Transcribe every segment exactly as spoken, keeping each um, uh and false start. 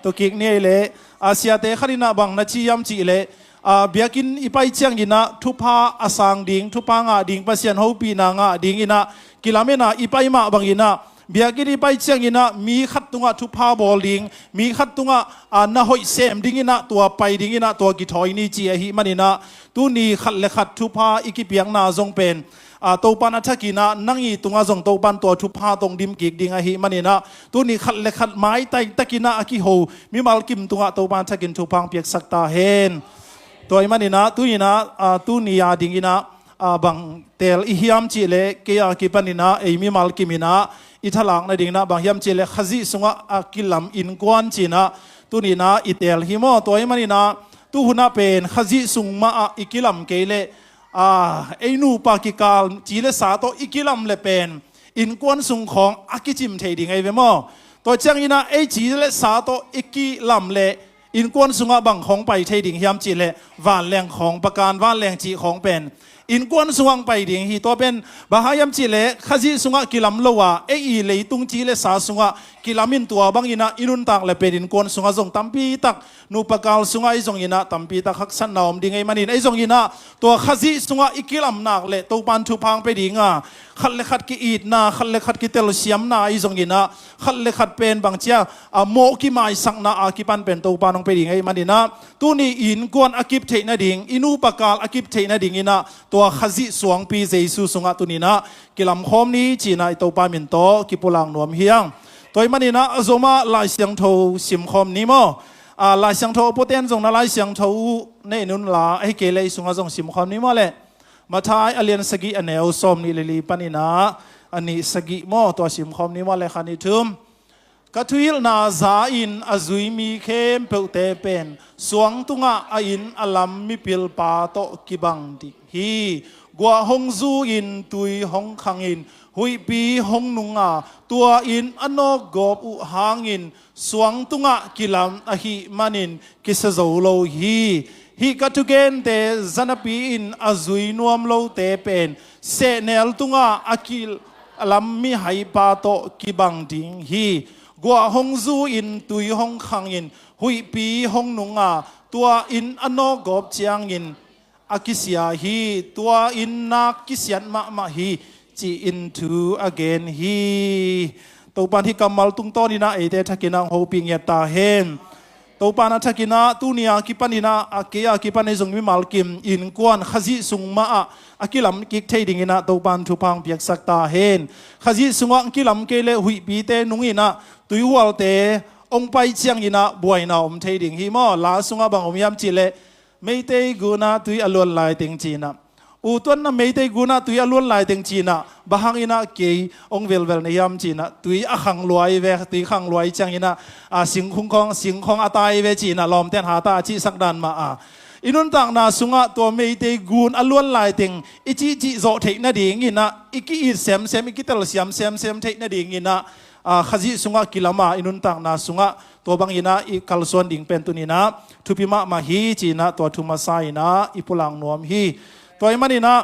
Tua kik ni ei leh, a, siate khat in ah bang na ci hiam cih leh, a, biakinn i pai ciangin ah thupha a sang ding, thupha ngah ding, Pasian hopihna ngah dingin ah kilamen ah i pai mah bangin ah, biakinn i pai ciangin ah mi khat tungah thupha bawl ding, mi khat tungah, a, na hoih sem dingin ah, tua pai dingin ah tua kithawi ni ci ahih manin ah, tuni khat le khat thupha i kipiakna zong pen, a, Topan a thakin ah nang i tungah zong Topan tua thupha tawh dim kik ding ahih manin ah, tuni khat le khat maitai takin ah a kiho mimal kim tungah Topan a thakin thupha hong piaksak ta hen. Tua ahih manin ah, tu in ah, a, tuni a dingin ah, a, bang teel i hiam cih leh, kei a kipanin ah, ei mimal kim in ah i thalak nadingin ah bang hiam cih leh, Khazih sungah a kilam innkuan ci-in ah tuni in ah i teel hi maw. Tua ahih manin ah, tu hun ah pen Khazih sung mah ah i kilam kei leh, a, ei nupa kikal ci le sa tawh i kilam le pen innkuan sung khawng a kicim thei ding ahi ve maw. Tua ciangin ah ei ci le sa tawh i kilam le innkuan sungah bang khawng pai thei ding hiam cih leh, vanleng khawng, pakan vanleng cih khawng pen innkuan sungah pai ding hi. Tua pen bang hang hiam cih leh, Khazih sungah kilam lo a, ei i leitung ci le sa sungah kilam in, tua bangin ah i nuntak le pen innkuan sungah zong tampi tak, nupa kal sungah ei zongin ah tampi tak haksatna om ding ahih manin, ei zongin ah tua Khazih sungah i kilam nak leh Topan thupha hong pia ding a, khat le khat ki-itna, khat le khat kitelsiamna, ei zongin ah khat le khat pen bang ci a, a, mawh kimaisakna a kipan pen Topan hong pia ding ahih manin ah, tuni i innkuan a kip theih nading, i nupa kal a kip theih nadingin ah tua Khazih suangpi Jesu sungah tuni in ah kilam khawm ni ci-in ah i Topa min tawh kipulak nuam hi hang. Tua ahih manin ah a zom ah Lai Siangtho sim khawm ni maw. A, Lai Siangtho a puaten zong na Lai Siangtho uh nei un la, ahih kei leh ei sungah zong sim khawm ni maw leh. Matthai a lian sagih a neu sawmnih le li panin ah a nih sagih maw, tua sim khawm ni maw leh, khat nih thum. Ka thuhilhna za-in a zui mi khempeuhte pen suang tungah a inn a lam mipilpa tawh kibang ding hi. Guah hong zu-in tui hong khangin huihpi hong nung a, tua inn a nawkgawp uh hangin suang tungah kilam ahih manin kisia zo lo hi. Hih ka thugente zanapi-in a zui nuam lote pen sehnel tungah a kilam mihaipa tawh kibang ding hi. Guah hong zu-in tui hong khangin huihpi hong nung a, tua inn a nawkgawp ciangin a kisia hi. Tua inn nak kisiat mahmah hi, ci-in thu a gen hi. Topan hih kammal tungtawnin ah eite thakin ah hong hopih ngiat ta hen. Topan a thakin ah tuni a kipanin ah, a kei a kipan ei zong mimal kim innkuan Khazih sung mah ah a kilam kik thei dingin ah Topan thupha hong piaksak ta hen. Khazih sungah kilam kei leh huihpite nungin ah tuihualte hong pai ciangin ah buaina om thei ding hi maw. La sungah bang om hiam cih leh, Meitei gun ah tui a luan laiteng ci-in ah, u tuanna Meitei gun ah tui a luan laiteng ci-in ah, bang hangin ah kei hong velvel na hiam ci-in ah, tui a khang lua hi ve, tui khang lua hi ciangin ah, a, singkhung khawng, singkhawng a tai ve ci-in ah, lawmten hata a cihsak dan mah a. I nuntakna sungah tua Meitei gun a luan laiteng i cihcih zawh theih nadingin ah, i ki-it semsem, i kitelsiam semsem theih nadingin ah, a, Khazih sungah kilam a, i nuntakna sungah tua bangin ah i kalsuan ding pen tuni-in ah thupi mahmah hi ci-in ah tua thu masa-in ah i pulak nuam hi. Tua ahih manin ah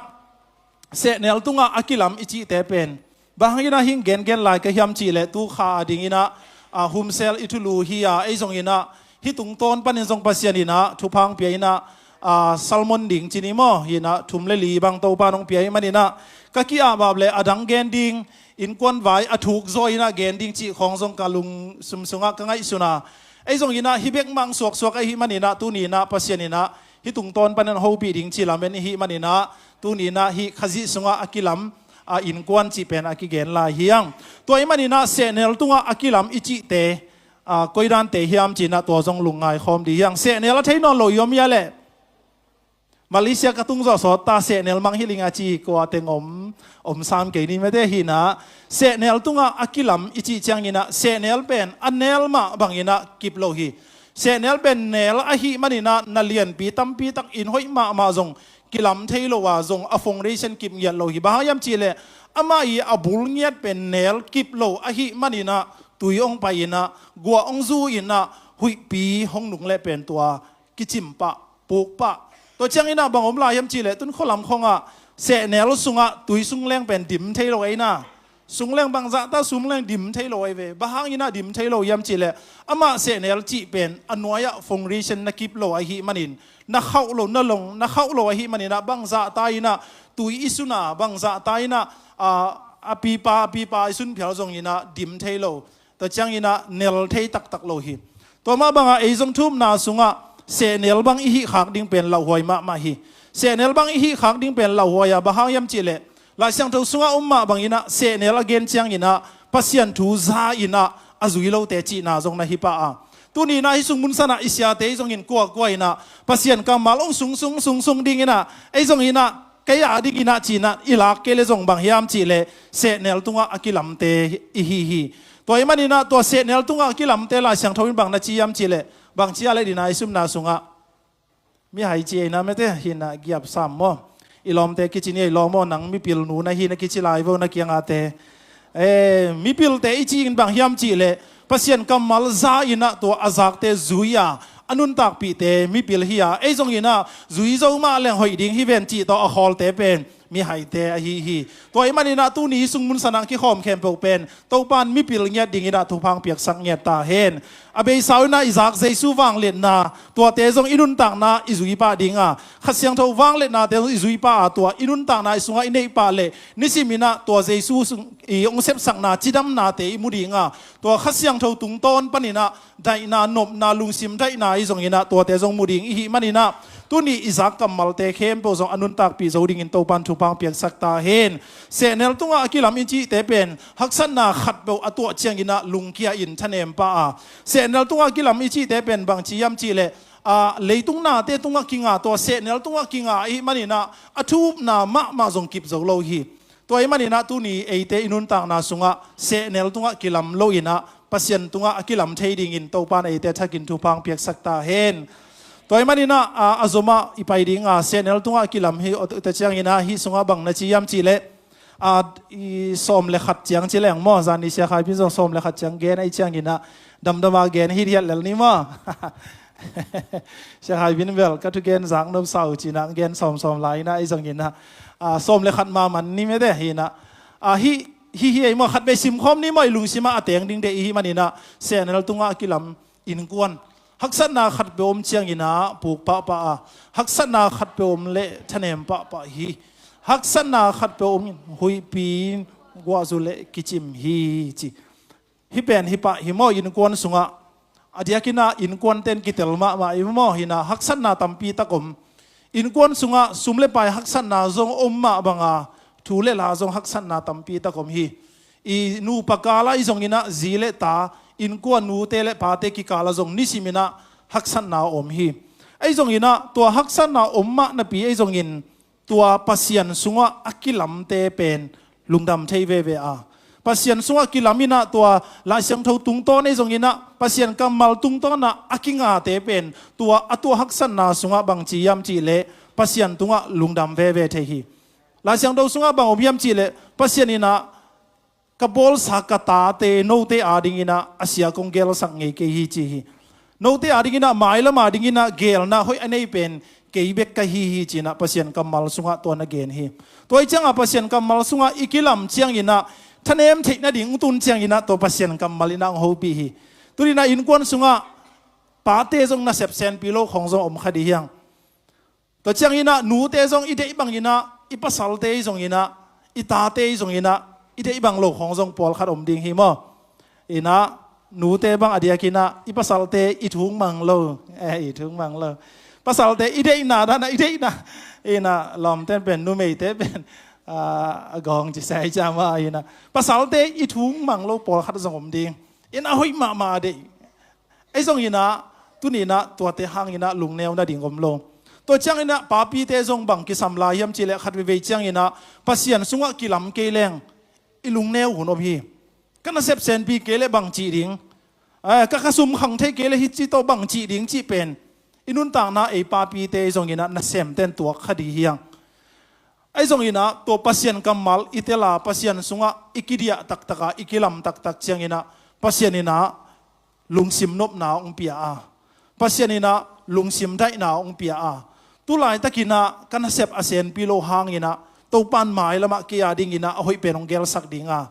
sehnel tungah a kilam i cihte pen bang hangin ah hih gengen lai ka hiam cih leh, tu kha a dingin ah, a, humsel i thulu hi a, ei zongin ah hih tungtawn panin zong Pasian in ah thupha hong pia in ah, a, sermon ding ci ni maw, hi-in ah thum le li bang Topan hong pia ahih manin ah ka ki-apap leh a dang gen ding, innkuan vai a thuk zaw in ah gen ding cih khawng zong ka lungsim sungah ka ngaihsun a. Ei zongin ah hih bek mah suaksuak ahih manin ah tuni-in ah Pasian in ah hih tungtawn panin hong hopih ding ci lamen i hih manin ah tuni-in ah hih Khazih sungah a kilam, a, innkuan cih pen a kigen lai hi hang. Tua ahih manin ah sehnel tungah a kilam i cihte, a, koi dante hiam ci-in ah tua zong lungngai khawm dih hi hang. Sehnel a thei nawn lo i om hia leh? Malaysia ka tung zawh sawt ta, sehnel mang hi ling a ci kua teng om, om sam kei ni mate. Hi-in ah sehnel tungah a kilam i cih ciangin ah sehnel pen a nel mah bangin ah kip lo hi. Sehnel pen nel ahih manin ah na lianpi tampi tak, inn hoih mahmah zong kilam thei lo a, zong a foundation kip ngiat lo hi. Bang hang hiam cih leh amah i a bul ngiat pen nel kip lo ahih manin ah tui hong pai-in ah, guah hong zu-in ah, huihpi hong nung leh pen tua kicim pah, puk pah. Tua ciangin ah bang om lai hiam cih leh, tun khua lam khawng ah sehnel sungah tui sung leng pen dim thei lo ei na. Sung leng bangzah ta sum leng dim thei lo ahi ve. Bang hangin ah dim thei lo hiam cihleh, amah sehnel cih pen a nuai-ah foundation na kip lo ahih manin, na khauh lo, na long, na khauh lo ahih manin ah bangzah ta in ah tui i sun a, bangzah ta in ah, a, a pipa, a pipa i sun phial zongin ah dim thei lo. Tua ciangin ah nel thei taktak lo hi. Tua mah bangah ei zong thu-upna sungah sehnel bang i hih khak ding pen lauhuai mahmah hi. Sehnel bang i hih khak ding pen lauhuai a, bang hang hiam cihleh, Lai Siangtho sungah om mah bangin ah sehnel a gen ciangin ah Pasian thu za in ah a zui lote cihna zong na hi pah a. Tuni in ah hih sung mun san ah i siate zongin kuakua in ah Pasian kammal hong sungsung, sungsung dingin ah, ei zongin ah kei a dingin ah ci-in ah i lak kei leh zong bang hiam cihleh, sehnel tungah a kilamte i hi hi. Tua ahih manin ah tua sehnel tungah a kilamte Lai Siangtho in bang na ci hiam cihleh, bang ci a leh dina i sumna sungah, mihai ci ei na mete hi in ah giap sam maw? I lawmte kici ni, ei lawm aw, nang mipil nu na hi na kici lai vo na kiangah te. Eh, mipilte i ci-in bang hiam cihleh, Pasian kammal za in ah tua a zakte zui a, a nuntakpihte mipil hi a, ei zongin ah zui zo mah leng hoih ding hi ven cih tawh a khawlte pen mihaite ahi hi. Tua ahih manin ah tuni sung mun san ah kikhawm khempeuh pen Topa'n mipil ngiat dingin ah thupha hong piaksak ngiat ta hen. A beisa in ah i zak Jesu vangliatna, tuate zong i nuntakna i zui pah ding a, Kha Siangtho vangliatnate zong i zui pah a, tua i nuntakna i sungah i neih pah leh, nisimin ah tua Jesu sung i hong sepsakna cidamnate i mu ding a, tua Kha Siangtho tungtawn panin ah daihna, nopna, lungsim daihna i zongin ah tuate zong mu ding i hih manin ah, tuni i zak kammalte khempeuh zong a nuntakpih zo dingin Topa'n thupha hong piaksak ta hen. Sehnel tungah a kilam i cihte pen haksatna khatpeuh a tuah ciangin ah lungkia in thanem pah a, sehnel tungah a kilam i cihte pen bang ci hiam cihleh, a, leitung nate tungah kinga, tua sehnel tungah kinga ahih manin ah a thu-upna mahmah zong kip zo lo hi. Tua ahih manin ah tuni eite i nuntakna sungah sehnel tungah kilam lo in ah Pasian tungah a kilam thei dingin Topa'n eite thakin thupha hong piaksak ta hen. Tua ahih manin ah, a, a zomah i pai ding a, sehnel tungah a kilam hi, tua ciangin ah hih sungah bang na ci hiam cihleh, a, i sawm le khat ciang ci leng maw, zan ni Sia Khai Pin zong sawm le khat ciang gen ahih ciangin ah damdam a gen hithiat lel ni maw? Sia Khai Pin bel ka thugen zak nop sa uh ci-in ah gen sawmsawm lai in ah, ei zongin ah, a, sawm le khat mah man ni mete hi in ah. A, hih, hih, hih ei maw, khat vei simkhawm ni maw, i lungsim ah a teng ding deih i hih manin ah, sehnel tungah a kilam innkuan. Haksatna khatpeuh om ciangin ah puk pahpah a, haksatna khatpeuh om leh thanem pahpah hi. Haksatna khatpeuh om in huihpi in guahzu leh kicim hi ci. Hih pen hi pah hi maw, innkuan sungah. A diakin ah innkuante'n kitel mahmah i maw, hi in ah haksatna tampi tak om. Innkuan sungah sum le pai haksatna zong om mah bang a, thu le la zong haksatna tampi tak om hi. I nupa kal ah i zongin ah zi le ta, innkuan nute le pate kikal ah zong nisimin ah haksatna om hi. Ei zongin ah tua haksatna om mah napi ei zongin tua Pasian sungah a kilamte pen lungdam thei veve a. Pasian sungah kilam in ah tua Lai Siangtho tungtawn ei zongin ah, Pasian kammal tungtawn ah a kingate pen tua a tuah haksatna sungah bang ci hiam cihleh, Pasian tungah lungdam veve thei hi. Lai Siangtho sungah bang om hiam cihleh, Pasian in ah ka bawlsa ka tate note a dingin ah a sia kong gelsak ngei kei hi ci hi. Note a dingin ah, mailam a dingin ah geelna hoih a nei pen kei bek ka hi hi ci-in ah Pasian kammal sungah tua na gen hi. Tua ahih ciangah Pasian kammal sungah i kilam ciangin ah thanem theih nading hong tun ciangin ah tua Pasian kammal in ah hong hopih hi. Tuni in ah innkuan sungah pate zong nasep senpi lo khawng zong om kha ding hi hang. Tua ciangin ah nute zong i deih bangin ah, i pasalte i zongin ah, i tate i zongin ah, i deih bang lo khawng zong pawlkhat om ding hi maw? In ah nute bang a diakin ah i pasalte i thu mang lo, eh, i thu mang lo. Pasalte i deihna dan ah, i deihna, in ah lawmte'n pen, numeite pen, ah, a gawng ci sai ciam ah, in ah pasalte i thu mang lo pawlkhat zong om ding. In ah hoih mahmah a deih. Ei zongin ah, tuni in ah tuate hangin ah lungneu nading om lo. Tua ciangin ah papite zong bang kisam lai hiam cihleh, khat veivei ciangin ah Pasian sungah kilam kei leng i lungneu hun om hi. Ka nasep senpi kei leh bang cih ding? Eh, ka, ka sum khang thei kei leh hih ci tawh bang cih ding cih pen i nuntakna ei papite zongin ah nasemte'n tuak kha ding hi hang. Ahi zongin ah tua Pasian kammal i tel a, Pasian sungah i kidiah taktak a, i kilam taktak ciangin ah Pasian in ah lungsim nopna hong pia a, Pasian in ah lungsim daihna hong pia a, tu laitakin ah ka nasep a senpi lo hangin ah Topa'n mailam ah kei a dingin ah a hoih pen hong gelsak ding a,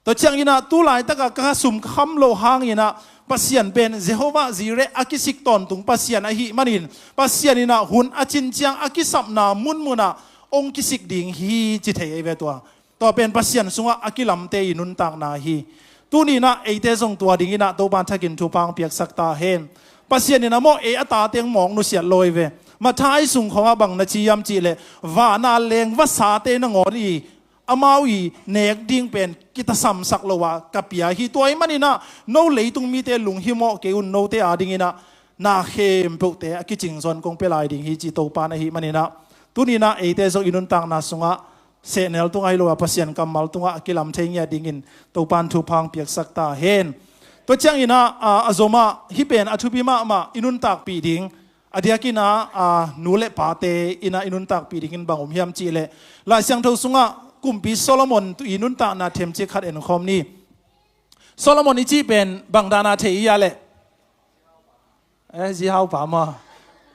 Tua cianginah tu laitaka ka sum ka kham loh hanginah Pasian pen Jehovah Jireh a kisik tawntung Pasian ahih manin Pasian inah hun a cin ciang a kisapna munmunah hong kisik ding hi ci thei ei ve tua. Tua pen Pasian sungah a kilamte i nuntakna hi. Tuninah eite zong tua dinginah Topan thakin thupha hong piaksak ta hen. Pasian inah maw ei a tate hong mawk nusiat lo ei ve. Matthai sung khawngah bang na ci hiam cihleh vana leng vasate nangawn i amau i nek ding pen kitasamsak lo a ka pia hi. Tua ahih maninah no leitung mite lunghimawh kei un, note adinginah na khempeuhte a kicing zon kong pia lai ding hi ci Topan ahih maninah tuninah eite zong i nuntakna sungah sehnel tungah hi lo a Pasian kammal tungah a kilam thei ngiat dingin Topan thupha hong piaksak ta hen. Tua cianginah a, a zomah hih pen a thupi mahmah i nuntakpih ding a diakinah a, nu le pate inah i nuntakpih dingin bang om hiam cihleh Lai Siangtho sungah Kumpi Solomon i nuntakna themcik khat enkhawm ni. Solomon i cih pen bang dana thei i a leh? Eh, zihaupa maw?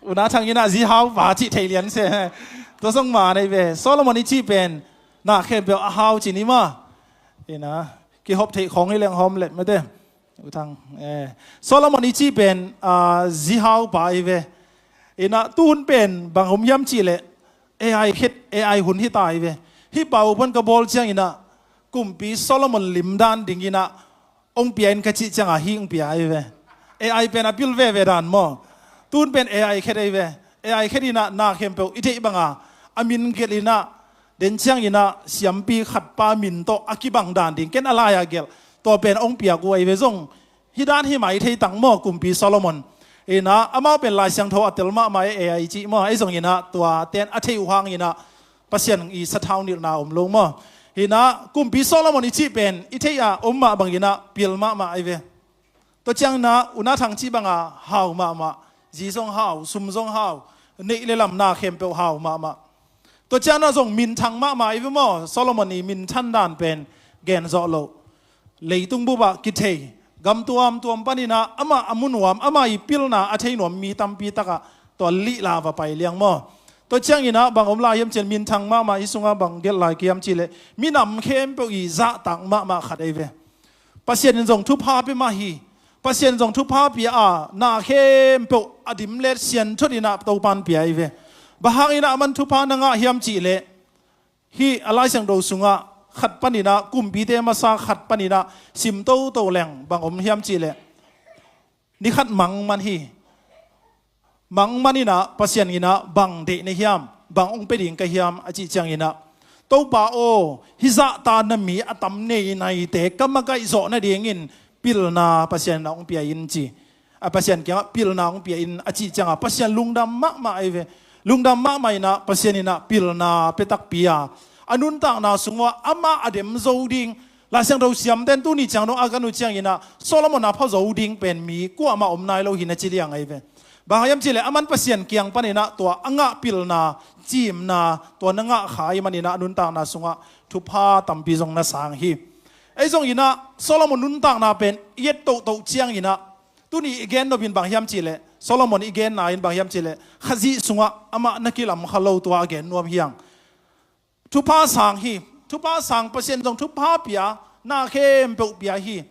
Una Thang inah zihaupa cih thei lian se. Tua zong ma nei ve. Solomon i cih pen na khempeuh a hau ci ni maw? Inah kihop theih khawng hi leng hawm leh mete. U Thang, eh, Solomon i cih pen a, zihaupa i ve. Inah tuhun pen bang om hiam cihleh A I khet, A I hun hi ta i ve. Hih pau pan ka bawl cianginah Kumpi Solomon limdan dinginah hong pia in ka cih ciangah hih hong pia i ve. A I pen a pil veve dan maw? Tuhun pen A I khet ei ve. A I khet inah na khempeuh i theih banga a min gelh inah den cianginah siampi khatpa min tawh a kibang dan ding ken a lai-a gelh. Tua pen hong piak uh ei ve zong. Hih dan hi mai thei tang maw Kumpi Solomon? Inah amau pen Lai Siangtho a tel mahmah e, A I cih maw? Ei zonginah tua ten a thei uh hanginah Pasian i sathau nilhna om lo maw? Hinah Kumpi Solomon i cih pen i theih a om mah banginah pil mahmah ei ve. Tua cianginah Una Thang cih banga hau mahmah, zi zong hau, sum zong hau, neih le lamna khempeuh hau mahmah. Tua cianah zong minthang mahmah i ve maw? Solomon i minthan dan pen gen zawh loh. Leitung bupah kithei, gam tuamtuam paninah amah a mu nuam, amah i pilna a thei nuam mi tampi takah tua lihla va pai liang maw? Tua cianginah bang om lai hiam cihleh minthang mahmah, hih sungah bang gelh lai ka hiam cihleh minam khempeuh i zahtak mahmah khat ei ve. Pasian in zong thupha pia mah hi. Pasian in zong thupha pia a, na khempeuh a dim let sianthut inah Topan pia ei ve. Bang hanginah aman thupha na ngah hiam cihleh hih a Lai Siangtho sungah khat paninah, Kumpite masa khat paninah sim toto leng bang om hiam cihleh ni khat mang man hi. Mang maninah Pasian inah bang deih na hiam, bang hong pia ding ka hiam a cih cianginah, Topa aw, hih zahta na mi a tam neinaite ka makaih zawh nadingin pilna Pasian inah hong pia in ci. A Pasian kiangah pilna hong pia in a cih ciangah Pasian lungdam mahmah ei ve. Lungdam mahmah inah Pasian inah pilna pia takpi a, a nuntakna sungah amah a dem zo ding. Lai Siangtho siamten tuni ciang dong a kan uh cianginah Solomon a pha zo ding pen mi kuamah om nai lo hi na ci liang ei ve. Bang hiam cihleh aman Pasian kiang paninah tua a ngah pilna, cimna, tua na ngah kha i maninah a nuntakna sungah thupha tampi zong na sang hi. Ei zonginah Solomon nuntakna pen i et tohtoh cianginah tuni i gen nopin bang hiam cihleh, Solomon i genna in bang hiam cihleh Khazih sungah amah na kilam kha lo tua a gen nuam hiang. Thupha sang hi. Thupha sang, Pasian zong thupha pia, na khempeuh pia hi.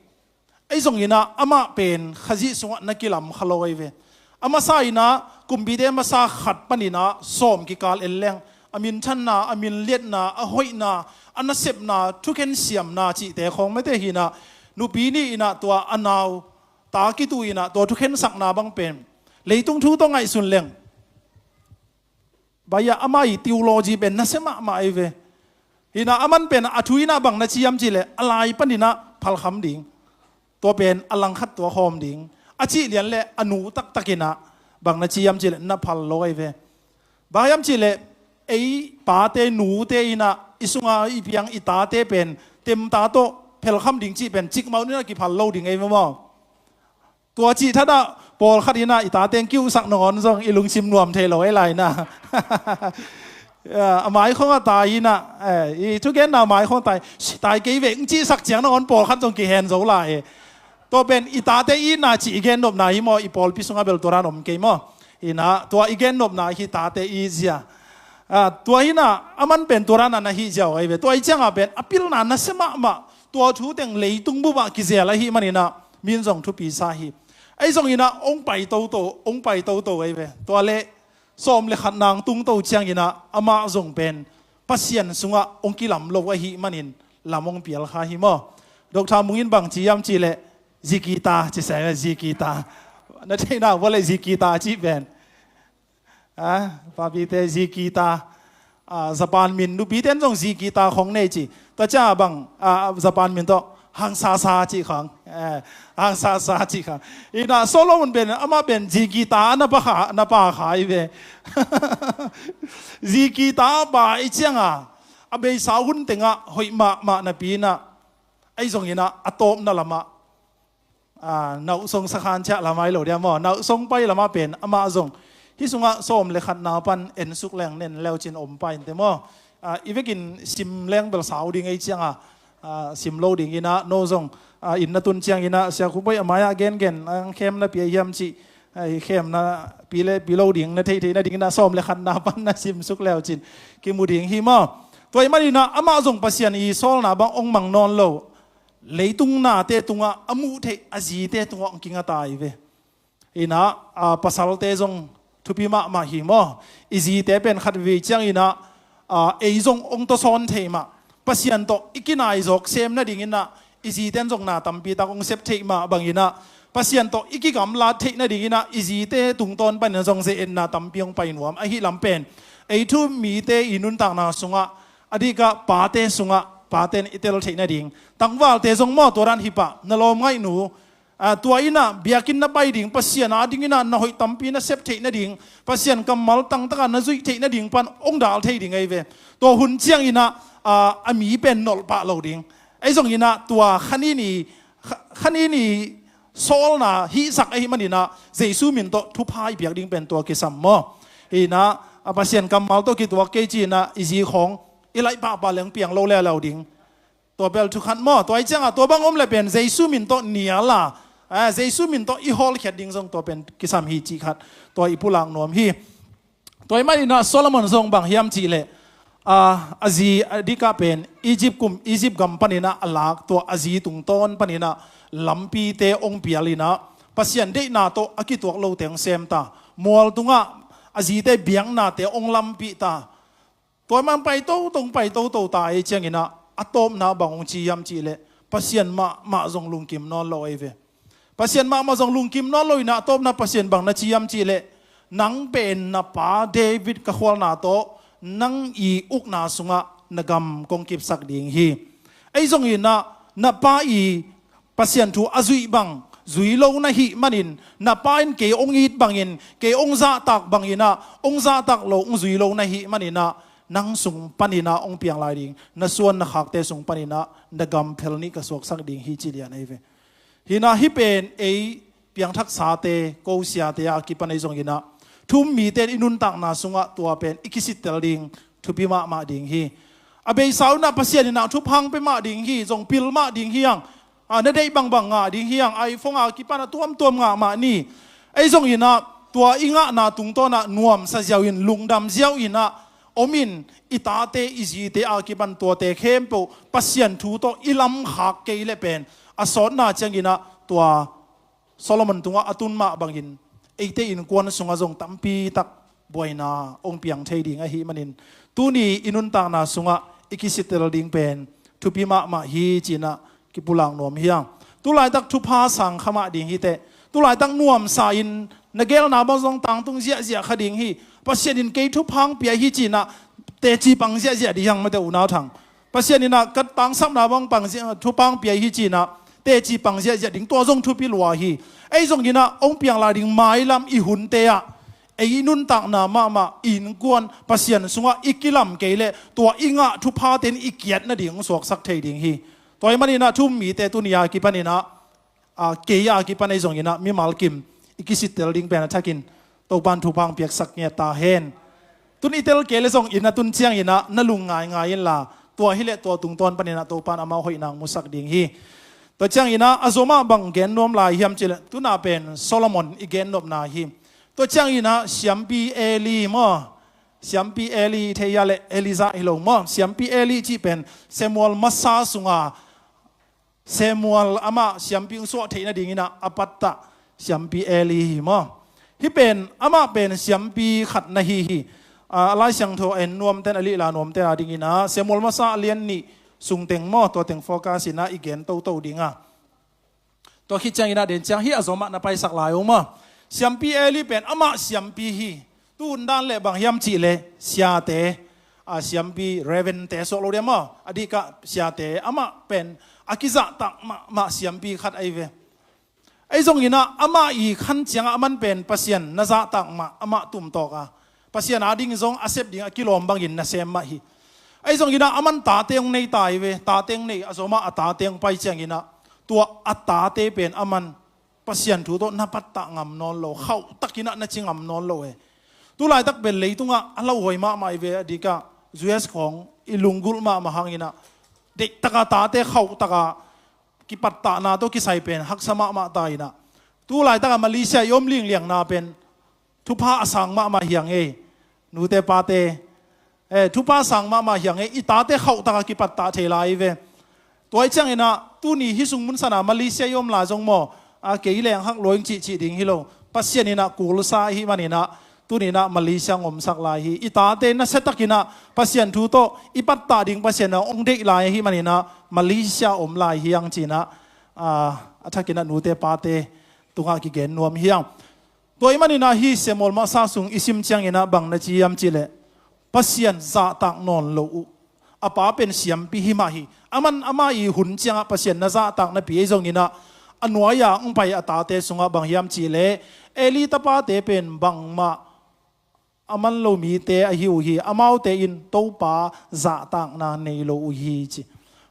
Ei zonginah amah pen Khazih sungah na kilam kha lo ei ve. A masa inah Kumpite masa khat paninah sawm kikal en leng a minthanna, a minliatna, a hoihna, a nasepna, thukhen siamna cihte khawng mete hinah nupi nih inah tua a nau ta kitu inah tua thukhensakna bang pen leitung thu tawh ngaihsun leng. Baia amah i theology pen nasia mahmah ei ve. Hinah aman pen a thu inah bang na ci hiam cihleh a lai paninah phalkham ding. Tua pen a langkhat tua khawm ding a cih lian le a nu taktakinah bang na ci hiam cihleh na phal lo ei ve. Bang hiam cihleh ei pate nute inah i sunga i piang i tate pen temta tawh phelkham ding cih pen cikmah inah kiphal lo ding ei ve maw? Tua cih thatah pawlkhat inah i tate kiuhsak nangawn zong i lungsim nuam thei lo ei lai na. A maikhawngah tai inah, eh, i thugenna maikhawng tai, tai kei ve ng cihsak ciang nangawn pawlkhat zong kihen zo lai. Tua pen i tate i itna cih i gennopna hi maw, i pawlpi sungah bel tua dan om kei maw? Inah tua i gennopna hi tate i zia. Ah, tua hinah aman pen tua dan a na hih ziau ei ve. Tua i ciangah pen a pilna nasia mahmah. Tua thu teng leitung bupah kizel ahih maninah min zong thupi sa hi. Ahi zonginah hong pai toto, hong pai toto ahi ve. Tua leh sawm le khat nang tungto cianginah amah zong pen Pasian sungah hong kilam lo ahih manin lam hong pial kha hi maw? Dr. Mung in bang ci hiam cihleh, zikita ci sai ve, zikita. Na theihna vua leh zikita cih pen, a, papite zikita, a, Japan min, nupite in zong zikita khong nei ci. Tua ciang bang, a, Japan min tawh hangsasa cih khang, eh, hangsasa cih khang. Inah Solomon pen, amah pen zikita na pa kha, na pa kha hi ve. Zikita pa i cianga a beisa hun tengah hoih mahmah napi inah, ahi zonginah a tawpna lamah, a, nauhsong sakhan ciah lamah hi lo dia maw? Nauhsong pai lamah pen amah zong hih sungah sawm le khat na pan ensuk leng nen leucin om pai inteh maw? A, i vekin sim leng bel sau ding ei cianga, a, sim lo dinginah no zong, a, inn na tun cianginah Sia Khup Bawi a mai-ah gengen, a, khem na pia hiam cih, a, khem na pi le pi lo ding na theihtheih nadinginah sawm le khat na pan na simsuk leucin kimu ding hi maw? Tua ahih maninah amah zong Pasian i sawlna bang hong mang nawn lo. Leitung nate tungah a muh theih a zite tungah hong kinga ta hi ve. Inah, a, pasalte zong thupi mahmah hi maw? I zite pen khat vei cianginah, a, ei zong hong tawsawn thei mah. Pasian tawh i kinaizawk sem nadinginah i zite in zong na tampi tak hong sep theih mah banginah Pasian tawh i kigamlat theih nadinginah i zite tungtawn panin zong ze-etna tampi hong pai nuam. Ahi lam pen ei thu-um mite i nuntakna sungah, a dikah pate sungah, pate in i tel theih nading. Tangvalte zong maw, tua dan hi pah, na lawm ngaihnu, a, tua inah biakinn na pai ding, Pasian a dinginah na hoih tampi na sep theih nading, Pasian kammal tangtaka na zuih theih nading pan hong dal thei ding ahi ve. Tua hun cianginah, a, a mi pen nolh pah lo ding. Ahi zonginah tua khanin i, kha-, khanin i sawlna hihsak ahih maninah Jesu min tawh thupha i piak ding pen tua kisam maw? Inah, a, Pasian kammal tawh kituak kei cinah i zi khawng i laih pahpah leng piang lo leuleu ding. Tua bel thukhat maw? Tua ahih ciangah tua bang om le pen Jesu min tawh nial a, a, Jesu min tawh i hawlkhiat ding zong tua pen kisam hi cih khat tua i pulak nuam hi. Tua ahih maninah Solomon zong bang hiam cihleh, a, a zi a dikah pen Egypt kum, Egypt gam paninah a lak tua a zi tungtawn paninah lampite hong pialinah Pasian deihna tawh a kituak lote hong semta. Mual tungah a zite biaknate hong lampihta. Tua man pai toto, pai toto ta ei cianginah a tawpna bang hong ci hiam cihleh, Pasian mahmah zong lungkim nawn lo ei ve. Pasian mahmah zong lungkim nawn lo inah a tawpna Pasian bang na ci hiam cihleh, nang pen na pa David ka khualna tawh nang i ukna sungah na gam kong kipsak ding hi. Ei zonginah na pa i Pasian thu a zuih bang zui lo na hih manin, na pa in kei hong it bangin, kei hong zahtak banginah hong zahtak lo hong zui lo na hih maninah, nang sung paninah hong piang lai ding, na suan na khakte sung paninah na gam phel nih ka suaksak ding hi ci lian ahi ve. Hinah hih pen ei piangthaksate, kosiate a kipan ei zonginah thu-um mite in i nuntakna sungah tua pen i kisittel ding thupi mahmah ding hi. A beisa unah Pasian inah thupha hong pia mah ding hi, zong pil mah ding hi hang. A, na deih bangbang ngah ding hi hang, iPhone a kipan a tuamtuam ngah mah ni. Ei zonginah tua i ngahna tungtawnah nuamsa ziau in, lungdam ziau inah om in, i tate i zite a kipan tuate khempeuh Pasian thu tawh i lamkhak kei leh pen a sawtna cianginah tua Solomon tungah a tun mah bangin eite innkuan sungah zong tampi tak buaina hong piang thei ding ahih manin, tuni i nuntakna sungah i kisittel ding pen thupi mahmah hi cinah kipulak nuam hi hang. Tulaitak thupha sang kha mah ding hi teh. Tulaitak nuamsa in na gelna bang zong tangtung ziahziah kha ding hi. Pasian in kei thupha hong pia hi cinah teci pang ziahziah ding hi hang mate unau thang. Pasian inah ka tangsapna bang pang zia-, thupha hong pia hi cinah teci pang ziahziah ding, tua zong thupi lua hi. Ei zonginah hong piang lai ding mailam i hunte ah ei i nuntakna mahmah i innkuan Pasian sungah i kilam kei leh tua i ngah thuphate in i kiat nading hong suaksak thei ding hi. Tua ahih maninah thu-um mite tuni a kipaninah, a, kei a kipan ei zonginah mimal kim i kisittel ding pen a thakin Topan thupha hong piaksak ngiat ta hen. Tun i tel kei leh zong inn a tun cianginah na lung ngaingai inla, tua hileh tua tungtawn paninah Topan amau hoihna hong musak ding hi. Tua cianginah a zomah bang gen nuam lai hiam cihleh, tuna pen Solomon i gennopna hi. Tua cianginah siampi Eli maw, siampi Eli thei a leh Elijah hi lo maw, siampi Eli cih pen Samuel masa sunga Samuel amah siampi hong suah theih nadingin ah a pattah siampi Eli hi maw. Hih pen amah pen siampi khat na hi hi. A, a Lai Siangtho a en nuamten, a lihla nuamten a dingin ah Samuel masa a lian nih sungteng maw, tua teng focus in ah i gen toto ding a. Tua khit ciangin ah den ciang hih a zomah na paisak lai uh maw. Siampi Eli pen amah siampi hi. Tu hun dan leh bang hiam cih leh siate, a, siampi reverend te suak lo dia maw, a diakon siate, amah pen a kizahtak mahmah siampi khat ahi ve. Ahi zongin ah amah i khan ciangah aman pen Pasian na zahtak mah, amah tumtawk a, Pasian a ding zong a sep ding a kilawm bangin na sem mah hi. Ahi zongin ah aman tate hong nei ta hi ve, tate hong nei, a zomah a tate hong pai ciangin ah tua a tate pen aman Pasian thu tawh na pattah ngam nawn lo, khauhtakin ah na ci ngam nawn lo e. Tu laitak pen leitungah a lauhuai mahmah hi ve, a diakon U S khawng i lunggulh mahmah hangin ah, deihtaka tate khauhtaka kipattahna tawh kisai pen haksa mahmah ta in ah. Tu laitakah Malaysia i om lingliangna pen thupha a sang mahmah hi hang ei. Nute pate, eh, thupha a sang mahmah hi hang ei, i tate khauhtaka kipattah thei lai hi ve. Tua hi ciangin ah tuni hih sung mun sana Malaysia i om lai zong maw, a, kei leng hak lua ing cihcih ding hi lo. Pasian in ah kulsa ahih manin ah tuni in ah Malaysia hong omsak lai hi. I tate nasiatakin ah Pasian thu tawh i pattah ding Pasian in ah hong deih lai ahih manin ah Malaysia om lai hi hang ci-in ah, a, a thakin ah nute pate tungah kigen nuam hi hang. Tua ahih manin ah hih Samuel masa sung i sim ciangin ah bang na ci hiam cih leh Pasian zahtak nawn lo uh. A pa pen siampi hi mah hi. Aman ama i hun ciangah Pasian na zahtak napi, ahi zongin ah a nuai-a hong pai a tate sungah bang hiam cih leh Eli tapate pen bangmah a man lo mite ahi uh hi. Amaute in Topa zahtakna nei lo uh hi ci.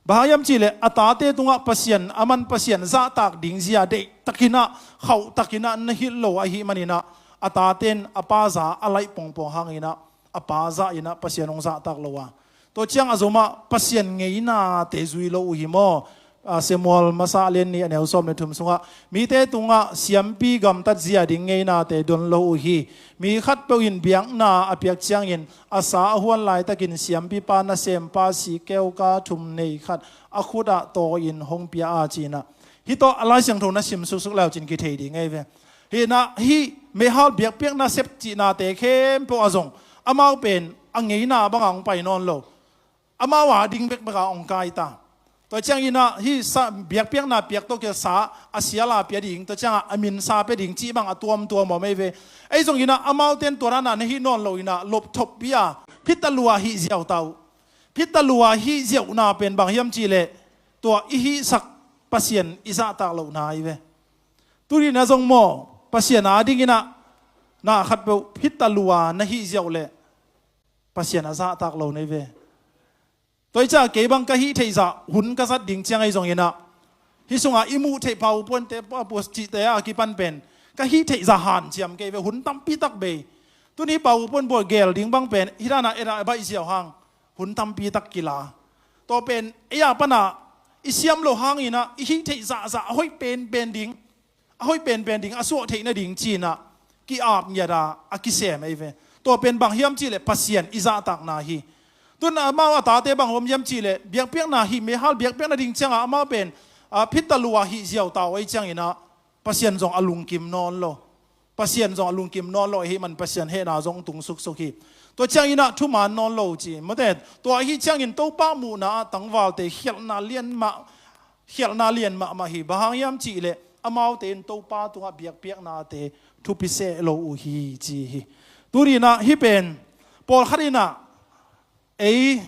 Bang hang hiam cih leh a tate tungah Pasian, aman Pasian zahtak ding zia deihtakin ah, khauhtakin ah na hilh lo ahih manin ah a tate in a pa za a laih pongpong hangin ah a pa zahin ah Pasian hong zahtak lo a. Tua ciang a zomah Pasian ngeinate zui lo uh hi maw. A, Samuel masa a lian nih a neu sawm le thum sungah mite tungah siampi gamtat zia ding ngeinate don lo uh hi. Mi khatpeuh in biakna a piak ciangin a sa a huan laitakin siampipa nasempa sikeuka thum nei khat a khutah tawi-in hong pia a ci-in ah. Hih tawh a Lai Siangtho na sim suksuk leu cin kithei ding ahi ve. Hih in ah hih meihal biakpiakna sep cihnate khempeuh ah zong amau pen a ngeina bangah hong pai nawn lo. Amau a ding bekbek a hong kai ta. Tua ciangin ah hih sa, biakpiakna piak tawh kisa a sial a pia ding, tua ciangah a minsa pia ding cih bang a tuamtuam om ahi ve. Ahi zongin ah amaute in tua dan a na hih nawn lo in ah lopthoppi a, phita lua hih ziau ta uh. Phita lua hih ziauhna pen bang hiam cih leh tua i hihsak Pasian i zahtak lohna ahi ve. Tuni in ah zong maw, Pasian a dingin ah na khatpeuh phita lua na hih ziau leh Pasian a zahtak lo na hi ve. Tua hi ciah kei bang ka hih theih zah hun ka zat ding ciang ahi zongin ah, hih sungah i muh theih PowerPoint te, PowerPoint cihte a kipan pen ka hih theih zah hanciam kei ve, hun tampi tak bei. Tuni PowerPoint bual gel ding bang pen hih dan a et a baih ziau hang hun tampi tak kila. Tua pen ei a pan a i siam loh hangin ah i hih theih zahzah a hoih penpen ding, a hoih penpen ding, a suah theih nading ci-in ah ki-ap ngiat a a kisem ahi ve. Tua pen bang hiam cih leh Pasian i zahtakna hi. Tun amau a tate bang om hiam cih leh biakpiakna hih meihal biakpiakna ding ciangah amau pen, a, phita lua hih ziau ta uh ahi ciangin ah Pasian zong a lungkim nawn lo. Pasian zong a lungkim nawn lo ahih man Pasian hehna zong tung suksuk hi. Tua ciangin ah thuman nawn lo ci. Mawte, tua ahih ciangin Topa muhna ah tangvalte khialhna lian mah, khialhna lian mahmah hi. Bang hang hiam cih leh amaute in Topa tungah biakpiaknate thupi seh lo uh hi ci hi. Tuni in ah hih pen pawlkhat in ah ei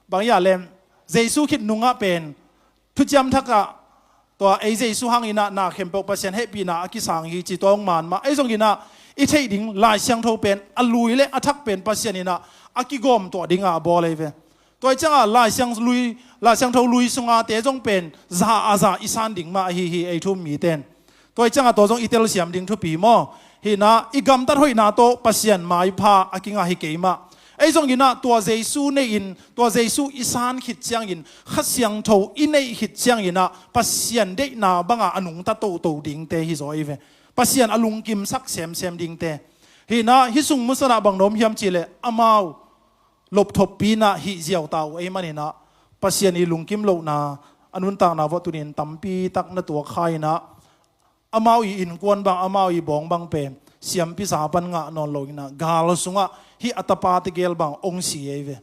bang hiam leh Jesu khit nungah pen thuciam thakah tua ei Jesu hangin ah na khempeuh Pasian hehpihna a kisang hi ci, tua hong man mah. Ahi zongin ah i theih ding Lai Siangtho pen a lui le a thak pen Pasian in ah a kigawm tuah dingah a bawl ahi ve. Tua hi ciangah Lai Siang lui, Lai Siangtho lui sungate zong pen za a za i san ding mah ahi hi, ei thu-um mite in. Tua hi ciangah tua zong i telsiam ding thupi maw. Hih in ah i gamtat hoihna tawh Pasian maipha a kingah hi kei mah. Ahi zongin ah tua Jesu nei-in, tua Jesu i san khit ciangin, Kha Siangtho i neih khit ciangin ah Pasian deihna bangah a nungta toto dingte hi zaw ahi ve. Pasian a lungkimsak semsem dingte. Hih in ah hih sung musanah bang na om hiam cih leh amau lopthoppi in ah hih ziau ta uh ahih manin ah Pasian i lungkim lohna a nuntakna vawh tunin tampi tak na tuak kha inah, amau i innkuan bang, amau i bawng bang pen siampi sa pan ngah nawn lo inah, gal sungah hih a tapate gel bang ong si ei ve.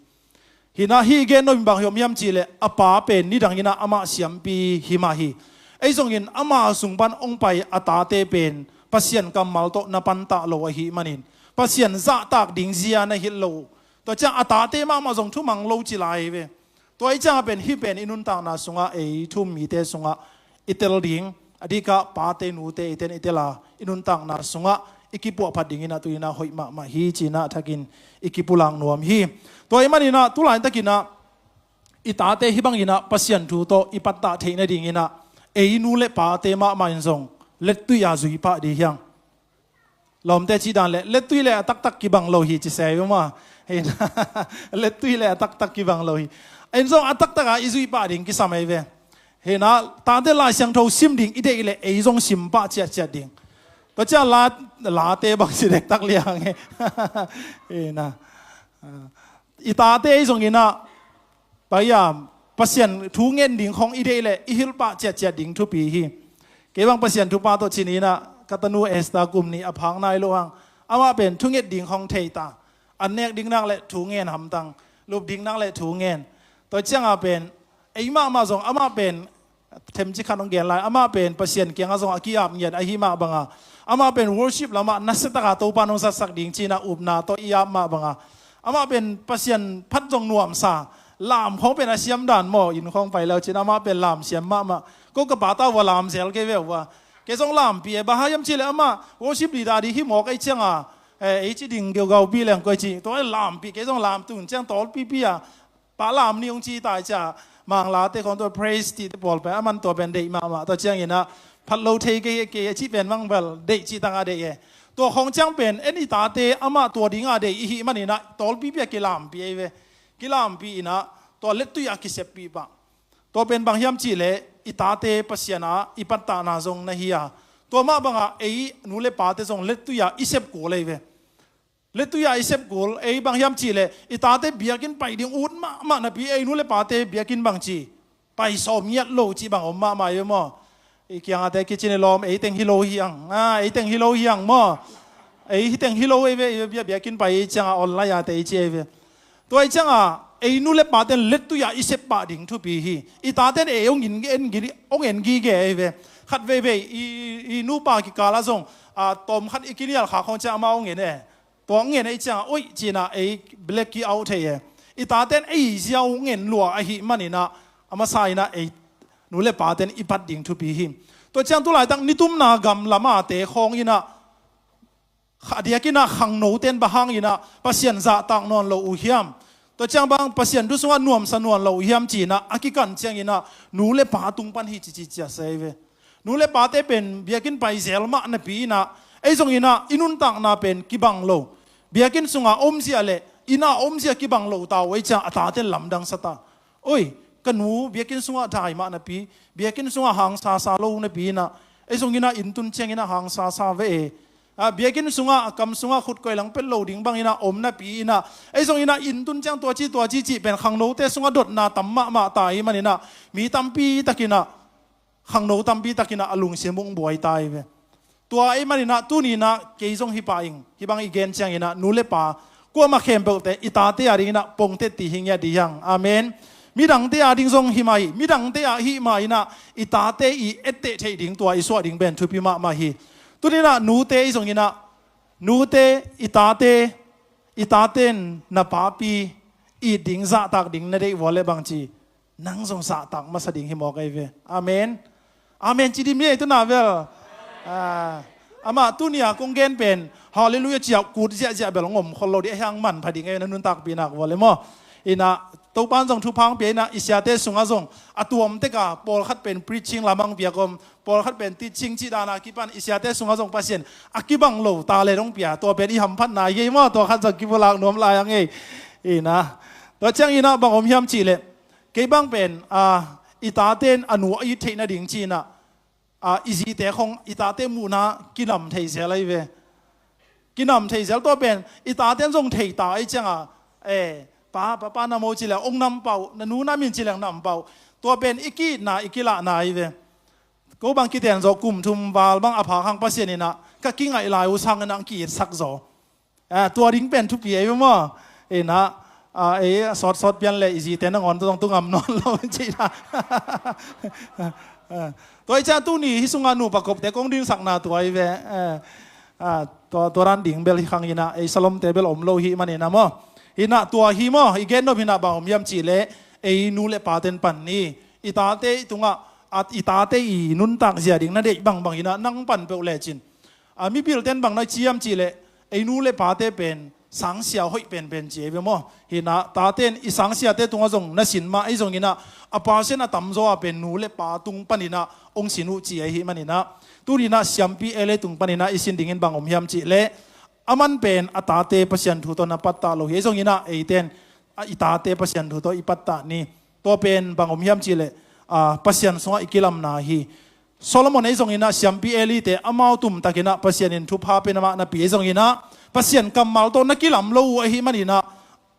Hinah hih gen nop in bang hi om hiam cihleh, a pa pen nidang inah amah siampi hi mah hi. Ei zongin ama sung pan ong pai a tate pen Pasian kammal tawh na pantah lo ahih manin, Pasian zahtak ding zia na hilh lo. Tua ciang a tate mahmah zong thumang lo ci lai ve. Tua ih ciangah pen hih pen i nuntakna sungah ei thu-um mite sungah i tel ding, a dikah pate nute i ten i tel a, i nuntakna sungah i kipuahphat ding inah tu inah hoih mahmah hi ci inah thakin i kipulak nuam hi. Tua ih maninah tu laitak inah i tate hih bang inah Pasian thu tawh i pattah theih nading inah ei nu le pate mahmah in zong lettui a zui pah ding hiang. Lawmte cih dan le lettui le a taktak kibang lo hi ci se ei ve maw. Hinah lettui le a taktak kibang lo hi. En zong a taktak a i zuih pah ding kisam ei ve. Hinah tate Lai Siangtho sim ding i deih le ei zong sim pah ciatciat ding. Tua ciang la, late bang si dektak liang e. Hinah i tate ei zong inah pai a, Pasian thu ngen ding khong i deih le i hilh pah ciatciat ding thupi hi. Kei bang Pasian thupha tawh ci ni inah ka tanu Esther kum nih a phak nai lo hang, amah pen thunget ding khong thei ta. An nek ding nak le thu ngen hamtang, lup ding nak le thu ngen. Tua ciangah pen ei mahmah zong amah pen themci khat hong gen lai, amah pen Pasian kiangah zong a ki-ap ngiat ahi mah banga, amah pen worship lamah nasiataka Topa nong zatsak ding ci inah upna tawh i ap mah banga, amah pen Pasian phat zong nuamsa, lam khawng pen a siam dan maw, inn khawng pai lo cin amah pen lam siam mahmah. Ko ka pa ta uh a lam zel kei ve uh a. Kei zong lampi e, bang hang hiam cihleh amah worship leader ding hi mawk ei cianga, eh, ei ci ding geugaupi leng koi ci, tua lampi, kei zong lam tun ciang tawlpipi a, pa lam ni hong ci tai cia, Manglate khawng tua praise tihte pawl pen, aman tua pen deih mahmah, tua ciang inah phat lo thei kei, kei a cih pen mangbel deih cih tanga deih e. Tua khawng ciang pen en i tate amah tua dinga deih i hih man inah tawlpipi a kilampi ei ve. Kilampi inah tua lettui a kiseppih pah. Tua pen bang hiam cihleh i tate Pasian a i pattahna zong na hi a, tua mah bangah ei nu le pate zong lettui a i sep kul ei ve. Lettui a i sep kul, ei bang hiam cihleh i tate biakinn pai ding ut mahmah napi, ei nu le pate biakinn bang ci pai sawm ngiat lo cih bang om mahmah ei ve maw. I kiangate kicin i lawm, ei teng hi lo hiang, a, ei teng hi lo hiang maw. Ei hi teng hi lo ei ve, ei ve, bia, biakinn pai ei cianga online ate ei ci ei ve. Tua ei cianga ei nu le paten lettui a i sep pah ding thupi hi. I taten ei hong en, en, hong en gige ei ve. Khat veivei i, i nupa kikalah zong, a, tawm khat i kinial kha khawng ciang amah hong en e. Tua ngen ei ciangah oih cinah ei black ki out thei e. I taten ei ziau ngen lua ahih maninah a masa inah ei nu le paten i pat ding thupi hi. Tua ciang tu laitak nitumna gam lamate khawng inah a diakinah khangnoten bang hanginah Pasian zahtak nawn lo uh hiam? Tua ciang bang Pasian thu sungah nuamsa nawn lo uh hiam cinah a kikan cianginah nu le pa tung pan hi cici cia sei ve. Nu le pate pen biakinn pai zel mah napi inah ei zong inah i nuntakna pen kibang lo. Biakinn sunga omzia le inah omzia kibang lo ta uh ei ciang a tate lamdang sa ta. Oi, ka nu biakinn sungah dai mah napi, biakinn sungah hangsa sa lo napi inah ei zong inah inn tun cianginah hangsa sa ve e. A, biakinn sungah a kam sungah khut koih lang pet lo ding bang inah om napi inah ei zong inah inn tun ciang tuaci tuaci cih pen khangnote sungah dotna tam mahmah ta i maninah mi tampi takinah khangno tampi takinah a lungsim ung buai ta i ve. Tua i maninah tuninah kei zong hi pah ing, hih bang i gen cianginah nu le pa kuamah khempeuhte i tate a dinginah pongtet ti hi ngiat dih hiang. Amen. Midangte a ding zong hi mah hi, midangte a hih mah inah i tate i etteh theih ding tua i suah ding pen thupi mahmah hi. Tuninah nute i zonginah nute i tate, i taten na papi it ding zahtak ding na deih vua le bangci nang zong zahtak masa ding hi mawk ei ve. Amen. Amen ci dim ni ei tuna vel. Ah, amah tunia kong gen pen Hallelujah ciah kut ziahziah bel ngom khol lo dih a hiang manpha ding ei na nuntakpi nak vua le maw. Inah Topan zong thupha hong pia inah i siate sungah zong a tuamteka pawlkhat pen preaching lamang piak om, pawlkhat pen teaching cih dana kipan i siate sungah zong Pasian a kibang lo ta le dong pia, tua pen i hamphatna hi ei maw, tua khat zong kipulak nuam lai ang ei. Inah tua cianginah bang om hiam cihleh kei bang pen, a, i taten a nu a it theih nading cinah, a, i zite khong i tate muhna kinam thei zel ahi ve. Kinam thei zel tua pen i taten zong thei ta ahi cianga, e, pa, pa, pa nam o cileng ong nam pah uh, na nu nam in cileng nam pah uh. Tua pen i ki-itna, i kilahna hi ve. Ko bang kiten zawh kum thum val bang a phak hang Pasian in ah ka kingaih lai uh sangin ah ang ki-itsak zaw. Ah, tua ding pen thupi ahi ve maw? In ah, ah, ei sawtsawt pian le i zite nangawn tawh zong tu ngam nawn lo cih na. Ah, tua hi ciang tuni hih sungah nupa kopte kong dinsakna tua hi ve. Ah, ah, tua, tua dan ding bel hi khang in ah, ei salomte bel om lo hi man in ah maw? In ah tua hi maw? I gen nop in ah bang om hiam cih leh ei nu le paten pan ni. I tate i tungah, ah, i tate i nuntak zia ding na deih bangbang in ah nang pan peuh lecin, a, mipilte in bang na ci hiam cih leh ei nu le pate pen sangsia hoih penpen ci ahi ve maw? Hi in ah tate in i sangsiate tungah zong na sin mah ahi zongin ah, a percent a tamzaw a pen nu le pa tung panin ah hong sin uh ci ahi man in ah, tuni in ah siampi Eli tung panin ah i sin dingin bang om hiam cih leh, aman pen a tate Pasian thu tawh na pattah lo hi ahi zongin ah eite in, a, i tate Pasian thu tawh i pattah ni. Tua pen bang om hiam cih leh, a, Pasian sungah i kilamna hi. Solomon ahi zongin ah siampi Elite amau tumtakin ah Pasian in thupha pen amah na pia ahi zongin ah Pasian kammal tawh na kilam lo uh ahi man in ah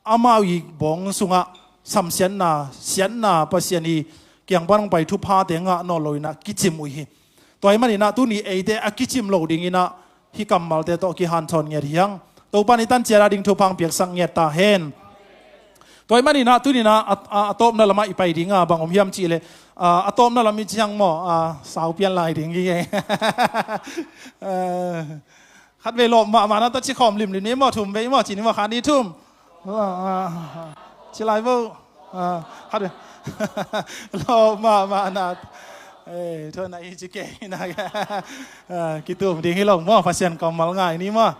amau i bawng sungah samsiatna, siatna, Pasian i kiang pan hong pai thuphate ngah nawn lo in ah kicim uh hi. Tua ahi man in ah tuni eite a kicim lo dingin ah hih kammalte tawh kihanthawn ngiat hi hang. Topa in i tan ciat a ding thupha hong piaksak ngiat ta hen. Tua ahi man in ah tuni in ah a, a, a tawpna lamah i pai ding a bang om hiam cih leh, a, a tawpna lam i ci hang maw, a, sau pian lai ding hi. A, khat vei lawp mahmah na tawh ci khawm limlim ni maw, thum vei maw, ci ni maw, khat nih thum. A, a, ci lai vo. A, khat vei. Lawp mahmah na. Ei, thu na i ci kei na. A, kitum ding hi lo maw, Pasian kammal ngai ni maw.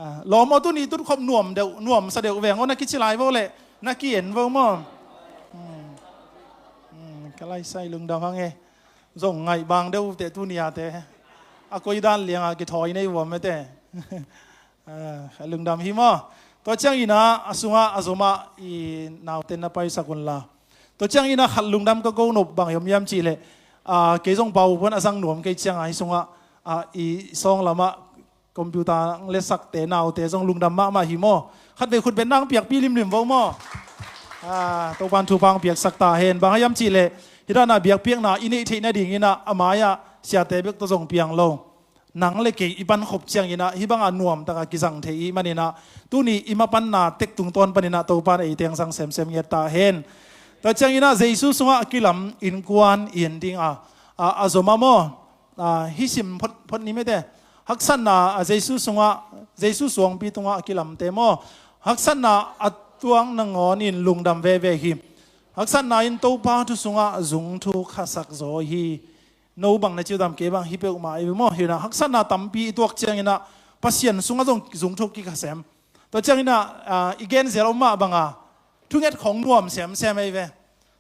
A, lawm aw, tuni tutkhop nuam deuh, nuamsa deuh veng aw, na kici lai vo leh na ki-en vo maw? Hmm. Hmm, ka laisai lungdam hang e. Zong ngaih bang deuh teh tuni a te. A koi dan lianga kithawi nei vuam e te. A, lungdam hi maw? Tua ciangin ah, a sungah, a zomah i naute na paisak un la. Tua ciangin ah khat lungdam ka ko nop bang hiam hiam cih leh, a, kei zong pau puan a zang nuam kei ciangah hih sungah, a, i sawng lamah computer ang le sakte naute zong lungdam mahmah hi maw? Khat vei khut beng nang piakpih limlim vo maw? A, Topan thupha ang piaksak ta hen. Bang hiam cih leh, hih dana biakpiakna i neih theih nadingin ah, a mai-ah siate bek tawh zong piang lo. Nang le kei i pankhop ciangin ah, hih banga nuamtaka kizang thei i hih manin ah, tuni i mapanna tek tungtawn panin ah Topan ei teng zang semsem ngiat ta hen. Tua ciangin ah Jesu sungah a kilam innkuan i en ding a, a, a zom a maw? A, hih sim phot, phot ni mete. Haksatna, a, Jesu sungah, Jesu suangpi tungah a kilamte maw? Haksatna a tuak nangawnin lungdam veve hi. Haksatna in Topa thu sungah zungthuk khasak zaw hi. No bang na ci uh tam, kei bang hi peuhmah i maw? Hi na, haksatna tampi i tuak ciangin ah Pasian sungah zong zungthuk kikhasem. Tua ciangin ah, a, i gen zel om mah banga thunget khong nuam semsem ei ve.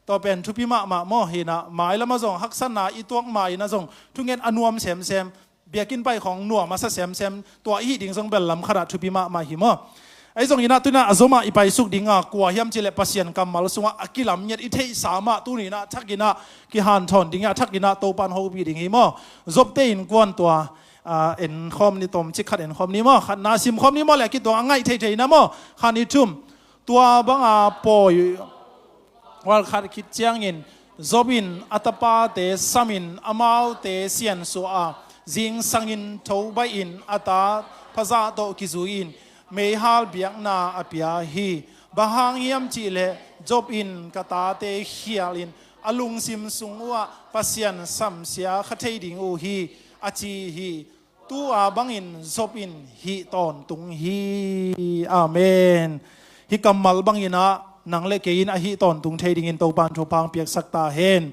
Tua pen thupi mahmah maw? Hi na, mailamah zong haksatna i tuak ma-in ah zong thunget a nuam semsem. Biakinn pai khong nuam a sa semsem. Tua i hih ding zong bel lam khatah thupi mahmah hi maw? Ahi zongin ah tuni-in ah a zomah i paisuk ding a, kua hiam cih leh Pasian kammal sungah a kilam ngiat i theihsa mah tuni-in ah thakin ah kihanthawn ding a, thakin ah Topan hopih ding hi maw? Jobte innkuan tua, a, enkhawm ni, tawmcik khat enkhawm ni maw? Khatna simkhawm ni maw, le a kituak a ngaih theithei na maw? Khat nih thum. Tua banga pawi val khat khit ciangin Job in a tapate samin amaute siansuah a, zingsangin thobaihin a ta phazah tawh kizui-in meihal biakna a pia hi. Bang hang hiam cih leh Job in, ka tate khialin a lungsim sung uhah Pasian samsia kha thei ding uh hi, a ci hi. Tu-a bangin Job in hih tawntung hi. Amen. Hih kammal bangin ah nang le kei in a hih tawntung thei dingin Topan thupha ang piaksak ta hen.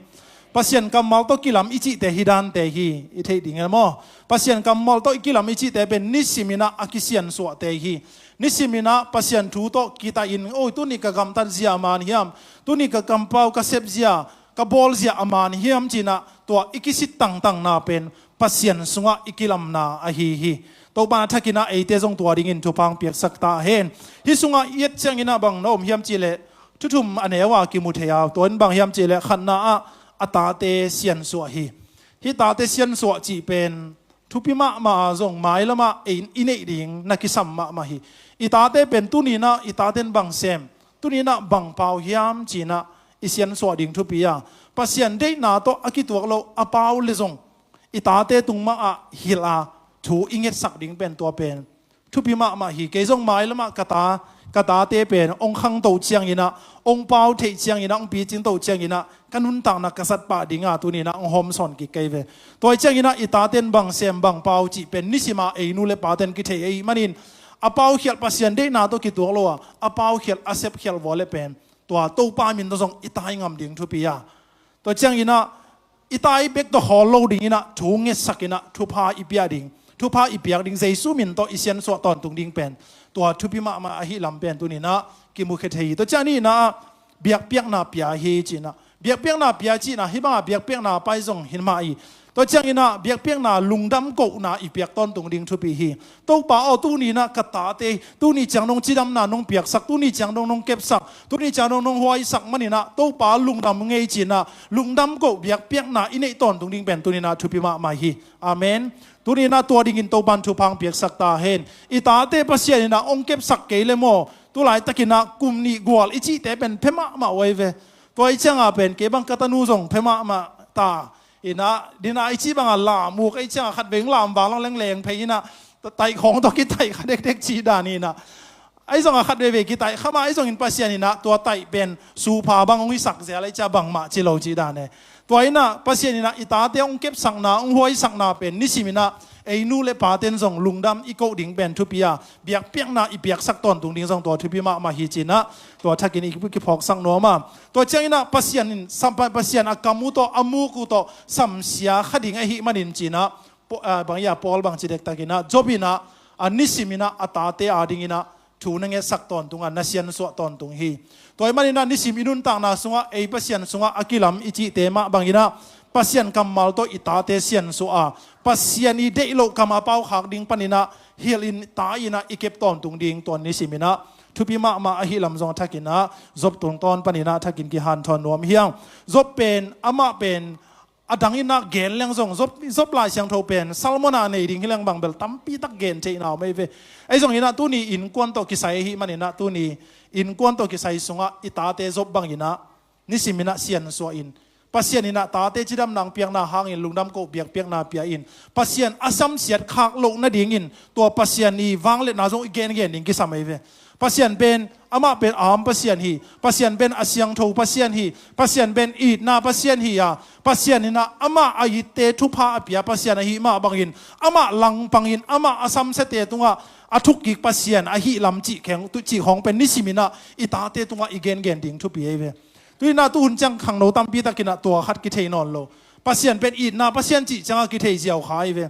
Pasian kammal tawh kilam i cihte hih dante hi, i theih ding e maw? Pasian kammal tawh i kilam i cihte pen nisimin ah a kisiansuahte hi. Nisimin ah Pasian thu tawh kitahin, oi, tuni ka gamtat zia a man hiam? Tuni ka kampau ka sep zia, ka bawl zia a man hiam ci-in ah tua i kisit tangtangna pen Pasian sungah i kilamna ahi hi. Topan a thakin ah eite zong tua dingin thupha ang piaksak ta hen. Hih sungah i et ciangin ah bang na om hiam cih leh, thu thum a neu a kimu thei a, tua in bang hiam cih leh khatna ah a tate siansuah hi. Hih tate siansuah cih pen thupi mahmah a, zong mailamah ei, i neih ding na kisam mahmah hi. I tate pen tuni-in ah i taten bang sem, tuni-in ah bang pau hiam ci-in ah i siansuah ding thupi a, Pasian deihna tawh a kituak lo a pau le zong i tate tung mah ah hilh a, thu i ngetsak ding pen tua pen thupi mahmah hi. Kei zong mailamah ka ta, ka tate pen hong khangto cianginah, hong pau theih cianginah, hong picingto cianginah ka nuntakna ka satpah dingah tuninah hong hawmsawn kik kei ve. Tua cianginah i taten bang sem bang pau cih pen nisima ei nu le paten kithei ei manin a pau khialh Pasian deihna tawh kituak lo a, a pau khialh a sep khialh vua le pen tua Topa min tawh zong i tai ngam ding thupi a. Tua cianginah i tai bek tawh hawl lo dinginah thu ngetsakinah thupha i piak ding, thupha i piak ding, Jesu min tawh i siansuah tawntung ding pen tua thupi mahmah ahi lam pen tuninah kimukhia thei hi. Tua cianginah biakpiakna pia hi cinah, biakpiakna pia cinah hih bangah biakpiakna pai zong hin mah hi. Tua cianginah biakpiakna lungdam kohna i piak tawntung ding thupi hi. Topa aw, tuninah ka tate tuni ciang nong cidamna nong piaksak, tuni ciang nong nong kepsak, tuni ciang nong nong huaisak maninah Topa lungdam ngei cinah lungdam koh biakpiakna i neih tawntung ding pen tuninah thupi mahmah hi. Amen. Tuninah tua dingin Topan thuphang piaksak ta hen. I tate Pasian inah hong kepsak kei le maw, tulaitakinah kum nih gual i cihte pen phe mahmah uh ahi ve. Tua i ciangah pen kei bang ka tanu zong phe mahmah ta. Inah dinah i cih bangah lam uh ka i ciangah khat veng lam vang long lengleng phei inah taih khawng tawh kitaih kha dekdek cih dan inah ahi zongah khat veve kitaih kha mah ahi zongin Pasian inah tua taih pen supha bang hong hisak zel ahi ciah bangmah ci lo cih dan e. Tua inah Pasian inah i tate hong kepsakna hong huaisakna pen nisiminah ei nu le paten zong lungdam i koh ding pen thupi a, biakpiakna i piaksak tawntung ding zong tua thupi mahmah hi cinah tua thakin i kiphawksak nuam a. Tua cianginah Pasian in sam-, Pasian a kam uh tawh a muk uh tawh samsia kha ding ahi manin cinah Paul bang ci dektakinah Job inah a nisiminah a tate adinginah thu na ngetsak tawntunga na siansuah tawntung hi. Tua i maninah nisim i nuntakna sungah ei Pasian sungah a kilam i cihte mah banginah Pasian kammal tawh i tate siansuah a, Pasian i deih loh kam a paukhak ding paninah hilh in ta inah i kep tawntung ding tua nisiminah thupi mahmah ahi lam zong a thakinah Job tungtawn paninah thakin kihanthawn nuam hiang. Job pen amah pen a dang inah gen leng zong Job, Job Lai Siangtho pen Salmon a nei ding hi leng bang bel tampitak gen theihna om ei ve. Ei zong inah tuni innkuan tawh kisai ahi maninah tuni innkuan tawh kisai sungah i tate Job banginah nisiminah siansuah in Pasian inah tate cidamna hong piakna hangin lungdam koh biakpiakna pia in Pasian a samsiat khak loh nadingin tua Pasian i vangliatna zong i gengen ding kisam ei ve. Pasian pen amah pen aam Pasian hi. Pasian pen a siangtho Pasian hi. Pasian pen itna Pasian hi a, Pasian inah amah a itte thupha a pia Pasian ahi mah bangin amah langpangin amah a samsiate tungah a thukkik Pasian ahi lam cih kheng, tu-, cih khawng pen nisiminah i tate tungah i gengen ding thupi ei ve. Tuinah tuhun ciang khangno tampitakinah tua khat kithei nawn lo. Pasian pen itna Pasian cih ciangah kithei ziau kha ei ve.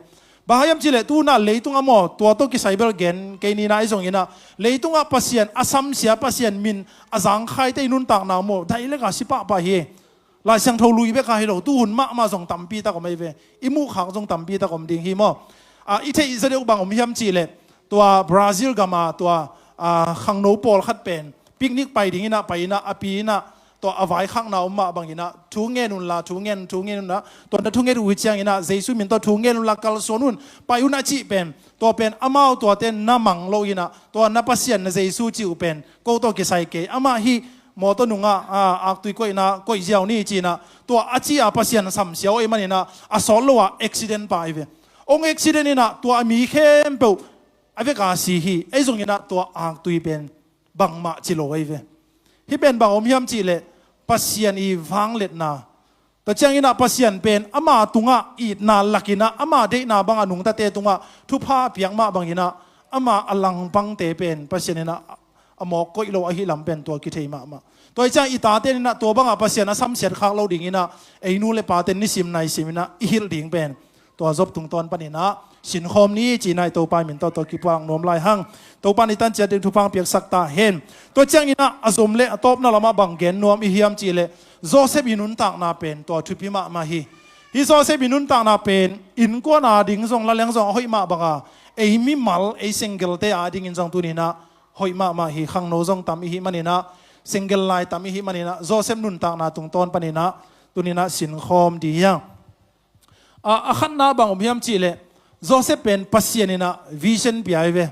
Bang hiam cihleh tunah leitung a maw tua tawh kisai bel gen kei ninah ahi zonginah leitungah Pasian a samsia Pasian min a zangkhaite i nuntakna maw dailek a si pahpah hi. Lai Siangtho lui bek a hi lo tuhun mahmah zong tampitak om ei ve. I muhkhak zong tampitak om ding hi maw? A, i theih zaw deuh bang om hiam cihleh tua Brazil gama tua, a, khangno pawlkhat pen picnic pai dinginah pai inah a pi inah tua a vaikhakna om mah banginah thu ngen unla, thu ngen, thu ngen unla, tua na thunget uh hi cianginah Jesu min tawh thu ngen unla kalsuan un, pai un a cih pen tua pen amau tuate na mang loinah tua na Pasian na Jesu cih uh pen ko tawh kisai kei. Amah hih mawtaw nungah, a, aktui koihna koih ziau ni cinah tua a ci a Pasian samsia uh ei maninah a sawt lo ah accident pah ei ve. Hong accident inah tua a mi khempeuh a vek a si hi. Ei zonginah tua aktui pen bangmah ci lo ei ve. Hih pen bang om hiam cihleh Pasian i vangliatna. Tua cianginah Pasian pen ama tungah itna lakinah ama deihna bangah nungtate tungah thupha a piak mah banginah ama a langpangte pen Pasian inah a mawk koih lo ahi lam pen tua kithei mahmah. Tua i ciang i tate inah tua bangah Pasian a samsiat khak lo dinginah ei nu le pate nisim naisim inah i hilh ding pen tua Job tungtawn paninah sinkhawm ni cinah i Topa min tawh tua kipuak nuam lai hang. Topa ni tan ciat ding thupha piaksak ta hen. Tua cianginah a zom le a tawpna lamah bang gen nuam i hiam cihleh Joseph i nuntakna pen tua thupi mahmah hi. Hih Joseph i nuntakna pen innkuan ading zong la leng zong a hoih mah banga ei mimal ei senggelte adingin zong tuninah hoih mahmah hi. Khangno zong tam i hih maninah, senggel lai tam i hih maninah Joseph nuntakna tungtawn paninah tuninah sinkhawm dih hiang. A, a khatna bang om hiam cihleh Joseph pen Pasian inah vision pia hi ve.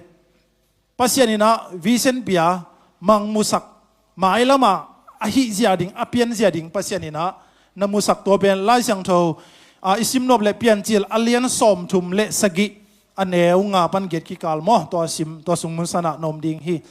Pasian inah vision pia, mangmusak, mailamah a hih zia ding, a pian zia ding Pasian in ah na musak. Tua pen Lai Siangtho, ah, i sim nop leh Piancil a lian sawmthum le sagih, a neu nga pan giat kikal maw, tua sim, tua sung mun san ah na om ding hi.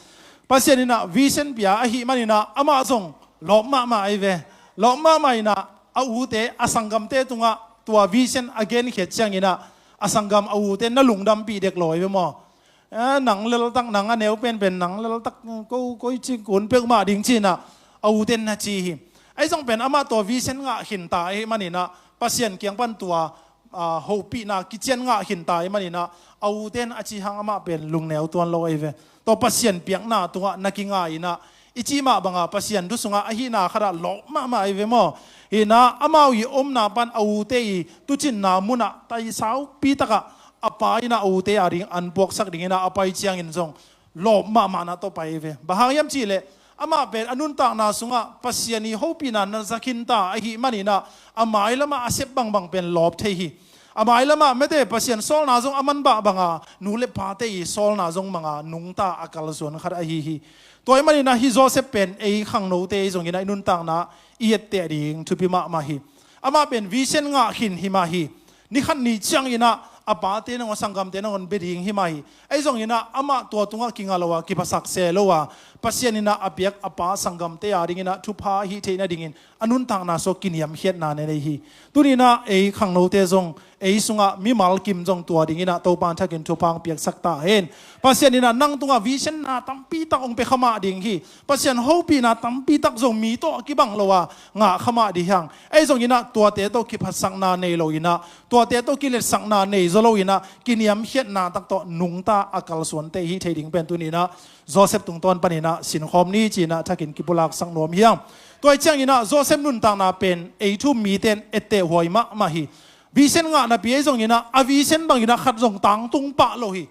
Pasian in ah vision pia ahih manin ah amah zong lawp mahmah ahi ve. Lawp mahmah in ah a ute, a sanggamte tungah tua vision a genkhiat ciangin ah a sanggam, a ute na lungdampih dek lo ahi ve maw. Eh, nang leltak, nang a neu penpen, nang leltak, ko, koi ci kun peuhmah ding ci-in ah a ute na ci hi. Ahi zong pen amah tua vision ngah khinta ahih manin ah Pasian kiang pan tua, ah, hopihna kician ngah khinta ahih manin ah a ute in a ci hang amah pen lungneu tuan lo ahi ve. Tua Pasian piakna tungah na kinga in ah, i cih mah banga Pasian thu sungah ahihna khatah lawp mahmah ahi ve maw. Hi in ah amau i omna pan a ute i tuucinna munah taisaupi takah a pa in ah a ute a ding an puaksak dingin ah a pai ciangin zong lawp mahmah na tawh pai ahi ve. Bang hang hiam cih leh amah pen a nuntakna sungah Pasian i hopihna na za khinta ahih manin ah a mailamah a sep bangbang pen lawp thei hi. A mailamah mete Pasian sawlna zong a man bah banga nu le pate i sawlna zong manga nungta a kalsuan khat ahi hi. Tua ahih manin ah hih Joseph pen ei khangnote zongin ah i nuntakna i etteh ding thupi mahmah hi. Amah pen vision ngah khin hi mah hi. Ni khat ni ciangin ah a pate nangawn, sanggamte nangawn bia ding hi mah hi. Ahi zongin ah amah tua tungah kinga lo a, kiphasak se lo a, Pasian in ah a piak a pa sanggamte a dingin ah thupha hih theih nadingin a nuntakna sungah kiniamkhiatna na nei hi. Tuni in ah ei khangnote zong, ei sungah mimal kim zong tua dingin ah Topa in thakin thupha hong piaksak ta hen. Pasian in ah nang tungah vision na tampi tak hong pia kha mah ding hi. Pasian hopihna tampi tak zong mi tawh a kibang lo a ngah kha mah ding hi hang. Ahi zongin ah tuate tawh kiphatsakna nei lo in ah, tuate tawh kiletsakna nei zaw lo in ah, kiniamkhiatna tak tawh nungta a kalsuante hih thei ding pen tuni in ah Joseph tungtawn panin ah sinkhawm ni ci-in ah thakin kipulaksak nuam hi hang. Tua ahih ciangin ah Joseph nuntakna pen ei thu um mite in etteh huai mahmah hi. Vision ngah napi ahi zongin ah a vision bangin ah khat zong tangtung pah lo hi.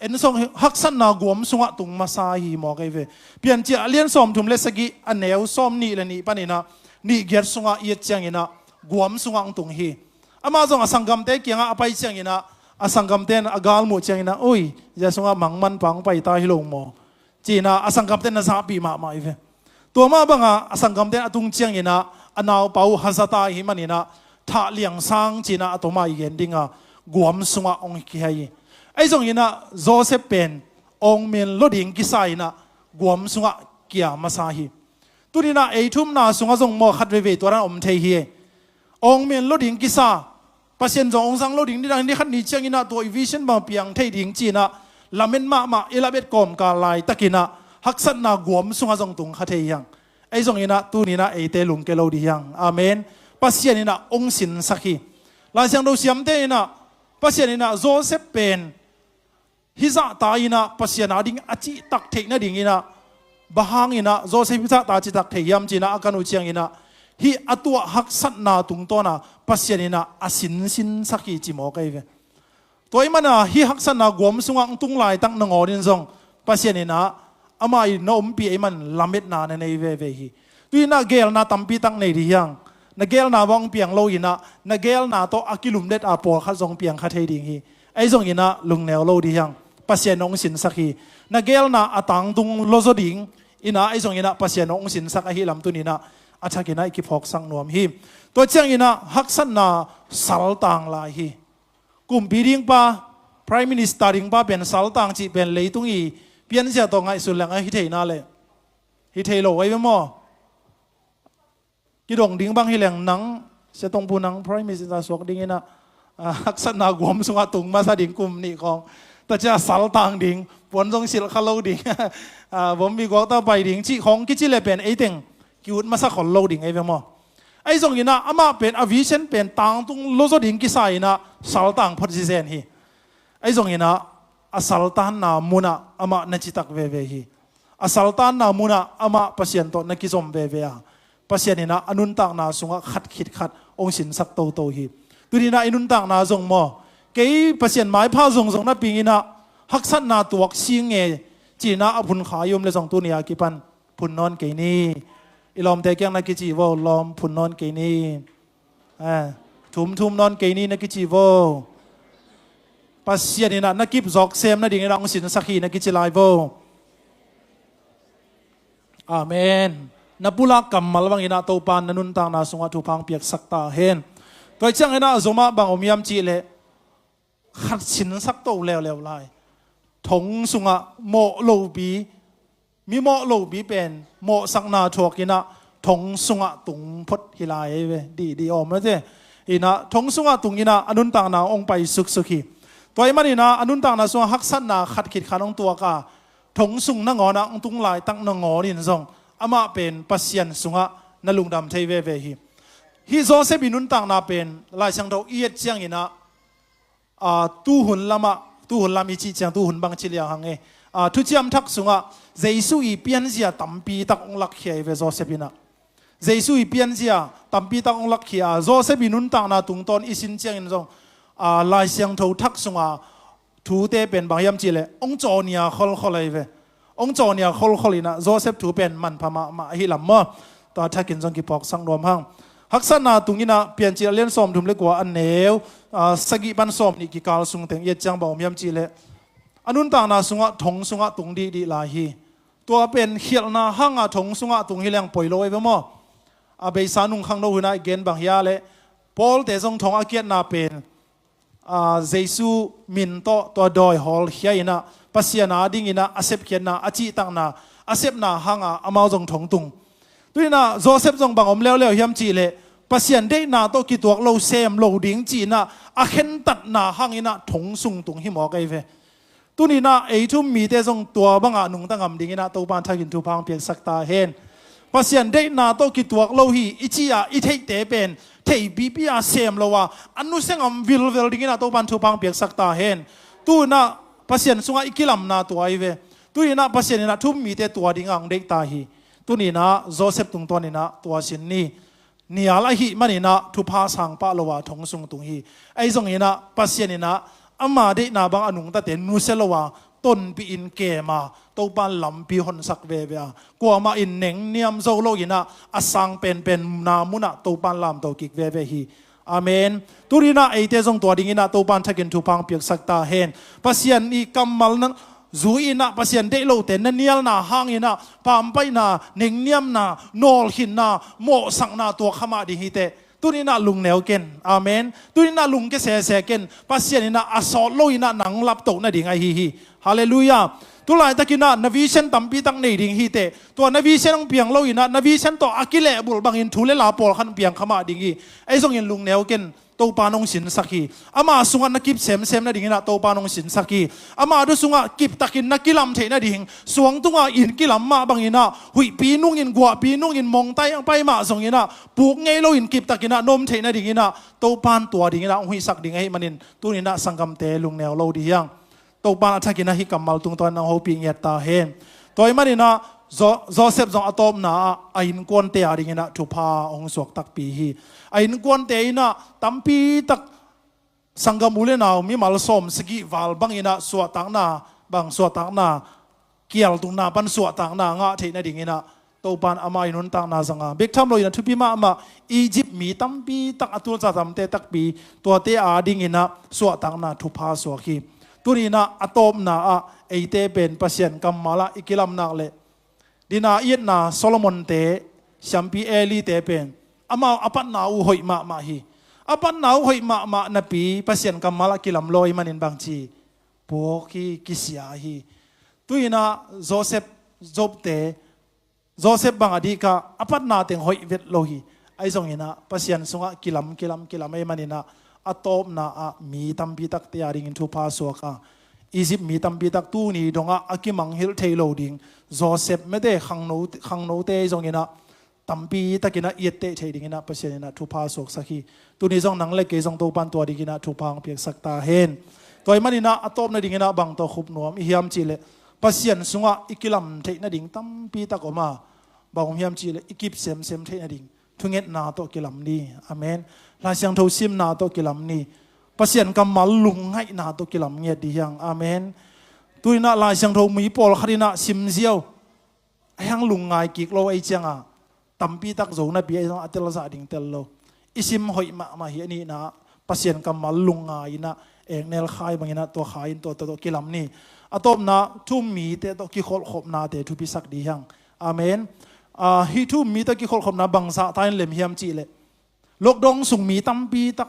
En song, haksatna guam sungah tung masa hi mawk ahi ve. Piancil a lian sawmthum le sagih, a neu sawmnih le nih panin ah nih giat sungah i et ciangin ah guam sungah hong tung hi. Amah zong a sanggamte kiangah a pai ciangin ah a sanggamte in a gal muh ciangin ah, "Ui, zia sungah mangmanpa hong pai ta hi lo maw?" ci-in ah a sanggamte na zahpih mahmah hi ve. Tua mah banga a sanggamte in a tung ciangin ah a naupa uh hazat ahih manin ah thah liangsang ci-in ah a tawm a i gen ding a guam sungah hong kihei hi. Ahi zongin ah Joseph pen awngmen lua ding kisa in ah guam sungah kia masa hi. Tuni in ah ei thu umna sungah zong maw khat veivei tua dan om thei hi. Awngmen lua ding kisa, Pasian zong hong zang lo ding, nidang ni khat ni ciangin ah tua i vision bang piang thei ding ci-in ah lamen mahmah i lamet kawmkal laitakin ah haksatna guam sungah zong tung kha thei hi hang. Ahi zongin ah tuni in ah eite lungke lo ding hi hang. Amen. Pasian in ah hong sinsak hi. Lai Siangtho siamte in ah Pasian in ah Joseph pen hih zahta in ah Pasian a ding a cihtak theih nadingin ah, bang hangin ah Joseph hih zahta a cihtak thei hiam ci-in ah a kan uh ciangin ah hih a tuah haksatna tungtawn a Pasian in ah a sinsinsak hi ci mawk ahi ve. Tua ahih manin ah hih haksatna guam sungah hong tung laitak nangawn in zong Pasian in ah amah i na ompih ahih manin lametna na nei veve hi. Tu-in ah geelna tampi tak nei ding hi hang. Na geelna bang piang lo in ah na geelna tawh a kilumlet a pawlkhat zong piang kha thei ding hi. Ahi zongin ah lungneu lo ding hi hang. Pasian hong sinsak hi. Na geelna a tangtung lua zaw ding in ah, ahi zongin ah Pasian hong sinsak ahih lam tuni in ah a thakin ah i kiphawksak nuam hi. Tua ciangin ah haksatna saltang lai hi. Kumpi ding pa, Prime Minister ding pa pen saltang cih pen leitung i pianzia tawh ngaihsun leng a hi thei na leh hi thei lo ahi ve maw. Kidong ding bang hi leng nang, Sia Tong Pu, nang Prime Minister suak dingin ah, ah, haksatna guam sungah tung masa ding kum nih khawng. Tua ciang saltang ding, puan zong silh kha lo ding, ah, bombi guak ta pai ding cih khawng kici leh pen eiteng ki-ut masa khol lo ding ahi ve maw. Ahi zongin ah amah pen a vision pen tangtung lua zaw ding kisa in ah saltang phot zizen hi. Ahi zongin ah a saltanna munah amah na citak veve hi. A saltanna munah amah Pasian tawh na kizom veve a, Pasian in ah a nuntakna sungah khat khit khat hong sinsak toto hi. Tuni in ah i nuntakna zong maw, kei Pasian maipha zongzong napi in ah haksatna tuak sing nge ci-in ah a phun kha i om leh zong tuni a kipan phun nawn kei ni. I lawmte kiang na kici vo, lawm, phun nawn kei ni. Eh, thumthum nawn kei ni na kici vo. Pasian in ah na kip zawk sem nadingin ah hong sinsak hi na kici lai vo. Amen. Na pulak kammal bangin ah Topa na nuntakna sungah thupha hong piaksak ta hen. Tua ciangin ah zomah bang om hiam cih leh, khat sinsak to leuleu lai. Thong sungah mawh lopi, mi mawh lopi pen mawhsakna thuakin ah thong sungah tung phot hi lai ve. Dih, dih om mate. In ah thong sungah tungin ah a nuntakna hong pai suksuk hi. Tua ahih manin ah a nuntakna sungah haksatna khat khit khat hong tuak a, thong sung nangawn ah hong tung laitak nangawn in zong amah pen Pasian sungah na lungdam thei veve hi. Hih Joseph i nuntakna pen Lai Siangtho i et ciangin ah, aa, tuhun lamah, tuhun lam i cih ciang, tuhun bang ci liang hang e. Aa, Thuciam Thak sungah Jesu i pianzia tampi tak hong lakkhia hi ve Joseph in ah. Jesu i pianzia tampi tak hong lakkhia a, Joseph i nuntakna tungtawn i sin ciangin zong, aa, Lai Siangtho Thak sunga thute pen bang hiam cih leh hong cawnia kholkhol ahi ve. Hong cawnia kholkhol in ah Joseph thu pen manpha mahmah ahi lam maw. Tua thakin zong kiphawksak nuam hang. Haksatna tungin ah Piancil a lian sawmthum le kua a neu, aa, sagih pan sawmnih kikal sung teng i et ciang bang om hiam cih leh, a nuntakna sungah thong sungah tung dihdih lai hi. Tua pen khialhna hanga thong sungah tung hi leng poi lo ahi ve maw. A beisa nung khangno hun ah i gen bang hia leh, Paul te zong thong a kiatna pen, aa, Jesu min tawh tua dawi hawlkhia in ah Pasian a dingin ah a sepkhiatna, a cihtakna, a sepna hanga amau zong thong tung. Tu in ah Joseph zong bang om leuleu hiam cih leh, Pasian deihna tawh kituak lo sem lo ding ci in ah a khentatna hangin ah thong sung tung hi mawk ahi ve. Tuni in ah ei thu um mite zong tua bangah nungta ngam dingin ah Topa in thakin thupha hong piaksak ta hen. Pasian deihna tawh kituak lo hi i ci a i theihte pen theipipi a sem lo a, a nusia ngam vilvel dingin ah Topa in thupha hong piaksak ta hen. Tu in ah Pasian sungah i kilamna tua ahi ve. Tuni in ah Pasian in ah thu um mite tua dingah hong deih ta hi. Tuni in ah Joseph tungtawn in ah tua sin ni. Nial ahih manin ah thupha sang pah lo a thong sung tung hi. Ahi zongin ah Pasian in ah ama deihna bang a nungtate nusia lo a, tonpih in kem a, Topa in lampi honsak veve a, kuamah in nengniam zo lo in ah a sang penpenna munah Topa in lamto kik veve hi. Amen. Tuni in ah eite zong tua dingin ah Topa in thakin thupha hong piaksak ta hen. Pasian i kammal na zui in ah Pasian deih lote na nialna hangin ah pampaihna, nengniamna, nawlkhinna, mawhsakna tuak kha mah ding hi teh. Tuni in ah lungneu ken. Amen. Tuni in ah lungkia sese ken. Pasian in ah a sawt lo in ah nang laptoh nading ahi hi. Halleluiah. Tulaitakin ah na vision tampi tak nei ding hi teh. Tua na vision hong piang lo in ah na vision tawh a kilehbulh bangin thu le la pawlkhat hong piang kha mah ding hi. Ahi zongin lungneu ken. Topa in hong sinsak hi. Ama sungah na kip semsem nadingin ah Topa in hong sinsak hi. Ama thu sungah kiptakin na kilam theih nading, suang tungah inn kilam mah bangin ah huihpi nungin, guahpi nungin, mongtai ang pai mah zongin ah puk ngei loin kiptakin ah na om theih nadingin ah Topa in tua dingin ah hong huihsak ding ahih manin tuni in ah sanggamte lungneu lo dih hiang. Topa in a thakin ah hih kammal tungtawn in hong hopih ngiat ta hen. Tua ahih manin ah Jo-, Joseph zong a tawpna ah a innkuante a dingin ah thupha hong suak takpi hi. A innkuante in ah tampi tak sanggam u le nau mimal sawm sagih val bangin ah suahtakna, bang suahtakna, kial tunna pan suahtakna ngah theih nadingin ah Topa in ama i nuntakna zanga bek tham loin ah thupi mahmah Egypt mi tampi tak a tulsa tamte takpi tuate a dingin ah suahtakna thupha suak hi. Tuni in ah a tawpna ah eite pen Pasian kammal ah i kilam nak leh, dina i etna Solomon te, siampi Eli te pen amau a patna uh hoih mahmah hi. A patna uh hoih mahmah napi Pasian kammal ah kilam lo ahih manin bangci, puak hi, kisia hi. Tu in ah Joseph, Job te, Joseph bang a dik ah a patna teng hoih vet lo hi. Ahi zongin ah Pasian sungah kilam, kilam, kilam ahih manin ah a tawpna ah mi tampi takte a dingin thupha suak a, Egypt mi tampi tak tuni dongah a kimanghilh thei lo ding Joseph mete khangno, khangnote ahi zongin ah tampi takin ah i etteh thei dingin ah Pasian in ah thupha suaksak hi. Tuni zong nang le kei zong Topa in tua dingin ah thupha hong piaksak ta hen. Tua ahih manin ah a tawpna dingin ah bang tawh khup nuam i hiam cih leh, Pasian sungah i kilam theih nading tampi tak om a, bang om hiam cih leh i kip semsem theih nading thungetna tawh kilam ni. Amen. Lai Siangtho simna tawh kilam ni. Pasian kammal lungngaihna tawh kilam ngiat dih hiang. Amen. Tu in ah Lai Siangtho mi pawlkhat in ah sim ziau, a hiang lungngai kik lo ahih ciangin tampi tak zo napi ahi zong a telzah ding tel lo. I sim hoih mahmah hi. A nihna Pasian kammal lungngai in ah eknel khai bangin ah tua khai in tua, tua, tua kilam ni. A tawpna thu um mite tawh kikholhkhopnate thupisak dih hiang. Amen. Hih thu um mite kikholhkhopna bangzah ta in lem hiam cihleh, lockdown sung mi tampi tak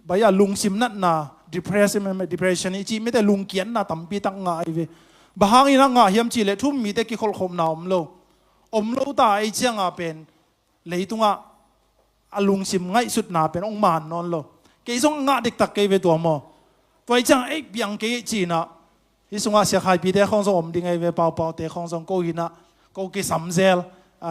bai a lungsim natna, depression, depression i cih mite lungkiatna tampi tak ngah ahi ve. Bang hangin a ngah hiam cihleh thu um mite kikholhkhopna om lo. Om lo ta ei cianga pen leitungah a lungsim ngaihsutna pen hong man nawn lo. Kei zong a ngah diktak kei ve tua maw. Tua ei ciang ei piang kei ei cinah hih sungah Sia Khaipite khawng zong om ding ahi ve, Paupaute khawng zong ko hinah ko kisamzel,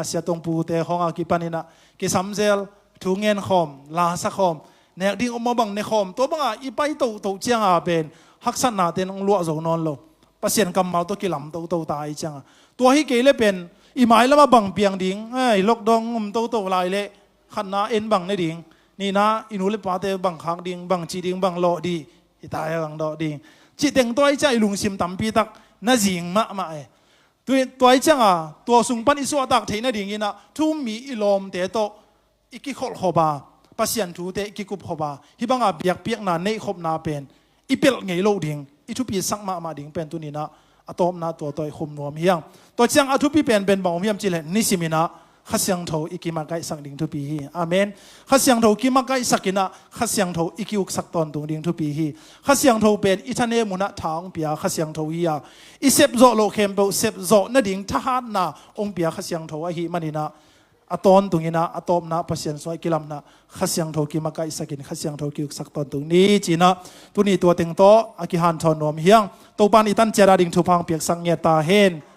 Sia Tongpute khawngah kipaninah kisamzel, thu ngenkhawm, lasakhawm, nek ding om a bang nekhawm, tua banga i pai tohtoh cianga pen haksatnate in hong luah zo nawn lo. Pasian kammal tawh kilam toto ta ei cianga. Tua hi kei le pen i mailamah bang piang ding, i lockdown um toto lai leh khatna en bang ne ding, nihna i nu le pate bang khak ding, bang ci ding, bang lawh dih, i tai a bang dawh ding, cih teng tua ei ciang i lungsim tampi tak na zing mahmah e. Tua ei cianga tua sung pan i suahtak theih nadinginah thu um mi i lawmte tawh i kikholhkhop a, Pasian thute i kikupkhop a, hih banga biakpiakna neihkhopna pen i pelh ngei loh ding, i thupisak mahmah ding pen tuninah a tawpna tua tawh i khum nuam hiang. Tua ciang a thupi penpen bang om hiam cihleh nisiminah Kha Siangtho i kimakaihsak ding thupi hi. Amen. Kha Siangtho kimakaihsakinah Kha Siangtho i kiuksak tawntung ding thupi hi. Kha Siangtho pen i thanem hunah tha hong pia Kha Siangtho hi a, i sepzawh loh khempeuh sepzawh nading thahatna hong pia Kha Siangtho ahih maninah a tawntunginah a tawpna Pasian sungah i kilamna Kha Siangtho kimakaihsakin Kha Siangtho kiuksak tawntung ni cinah tuni tua teng tawh a kihanthawn nuam hiang. Topan i tanciat a ding thupha hong piaksak ngiat ta hen.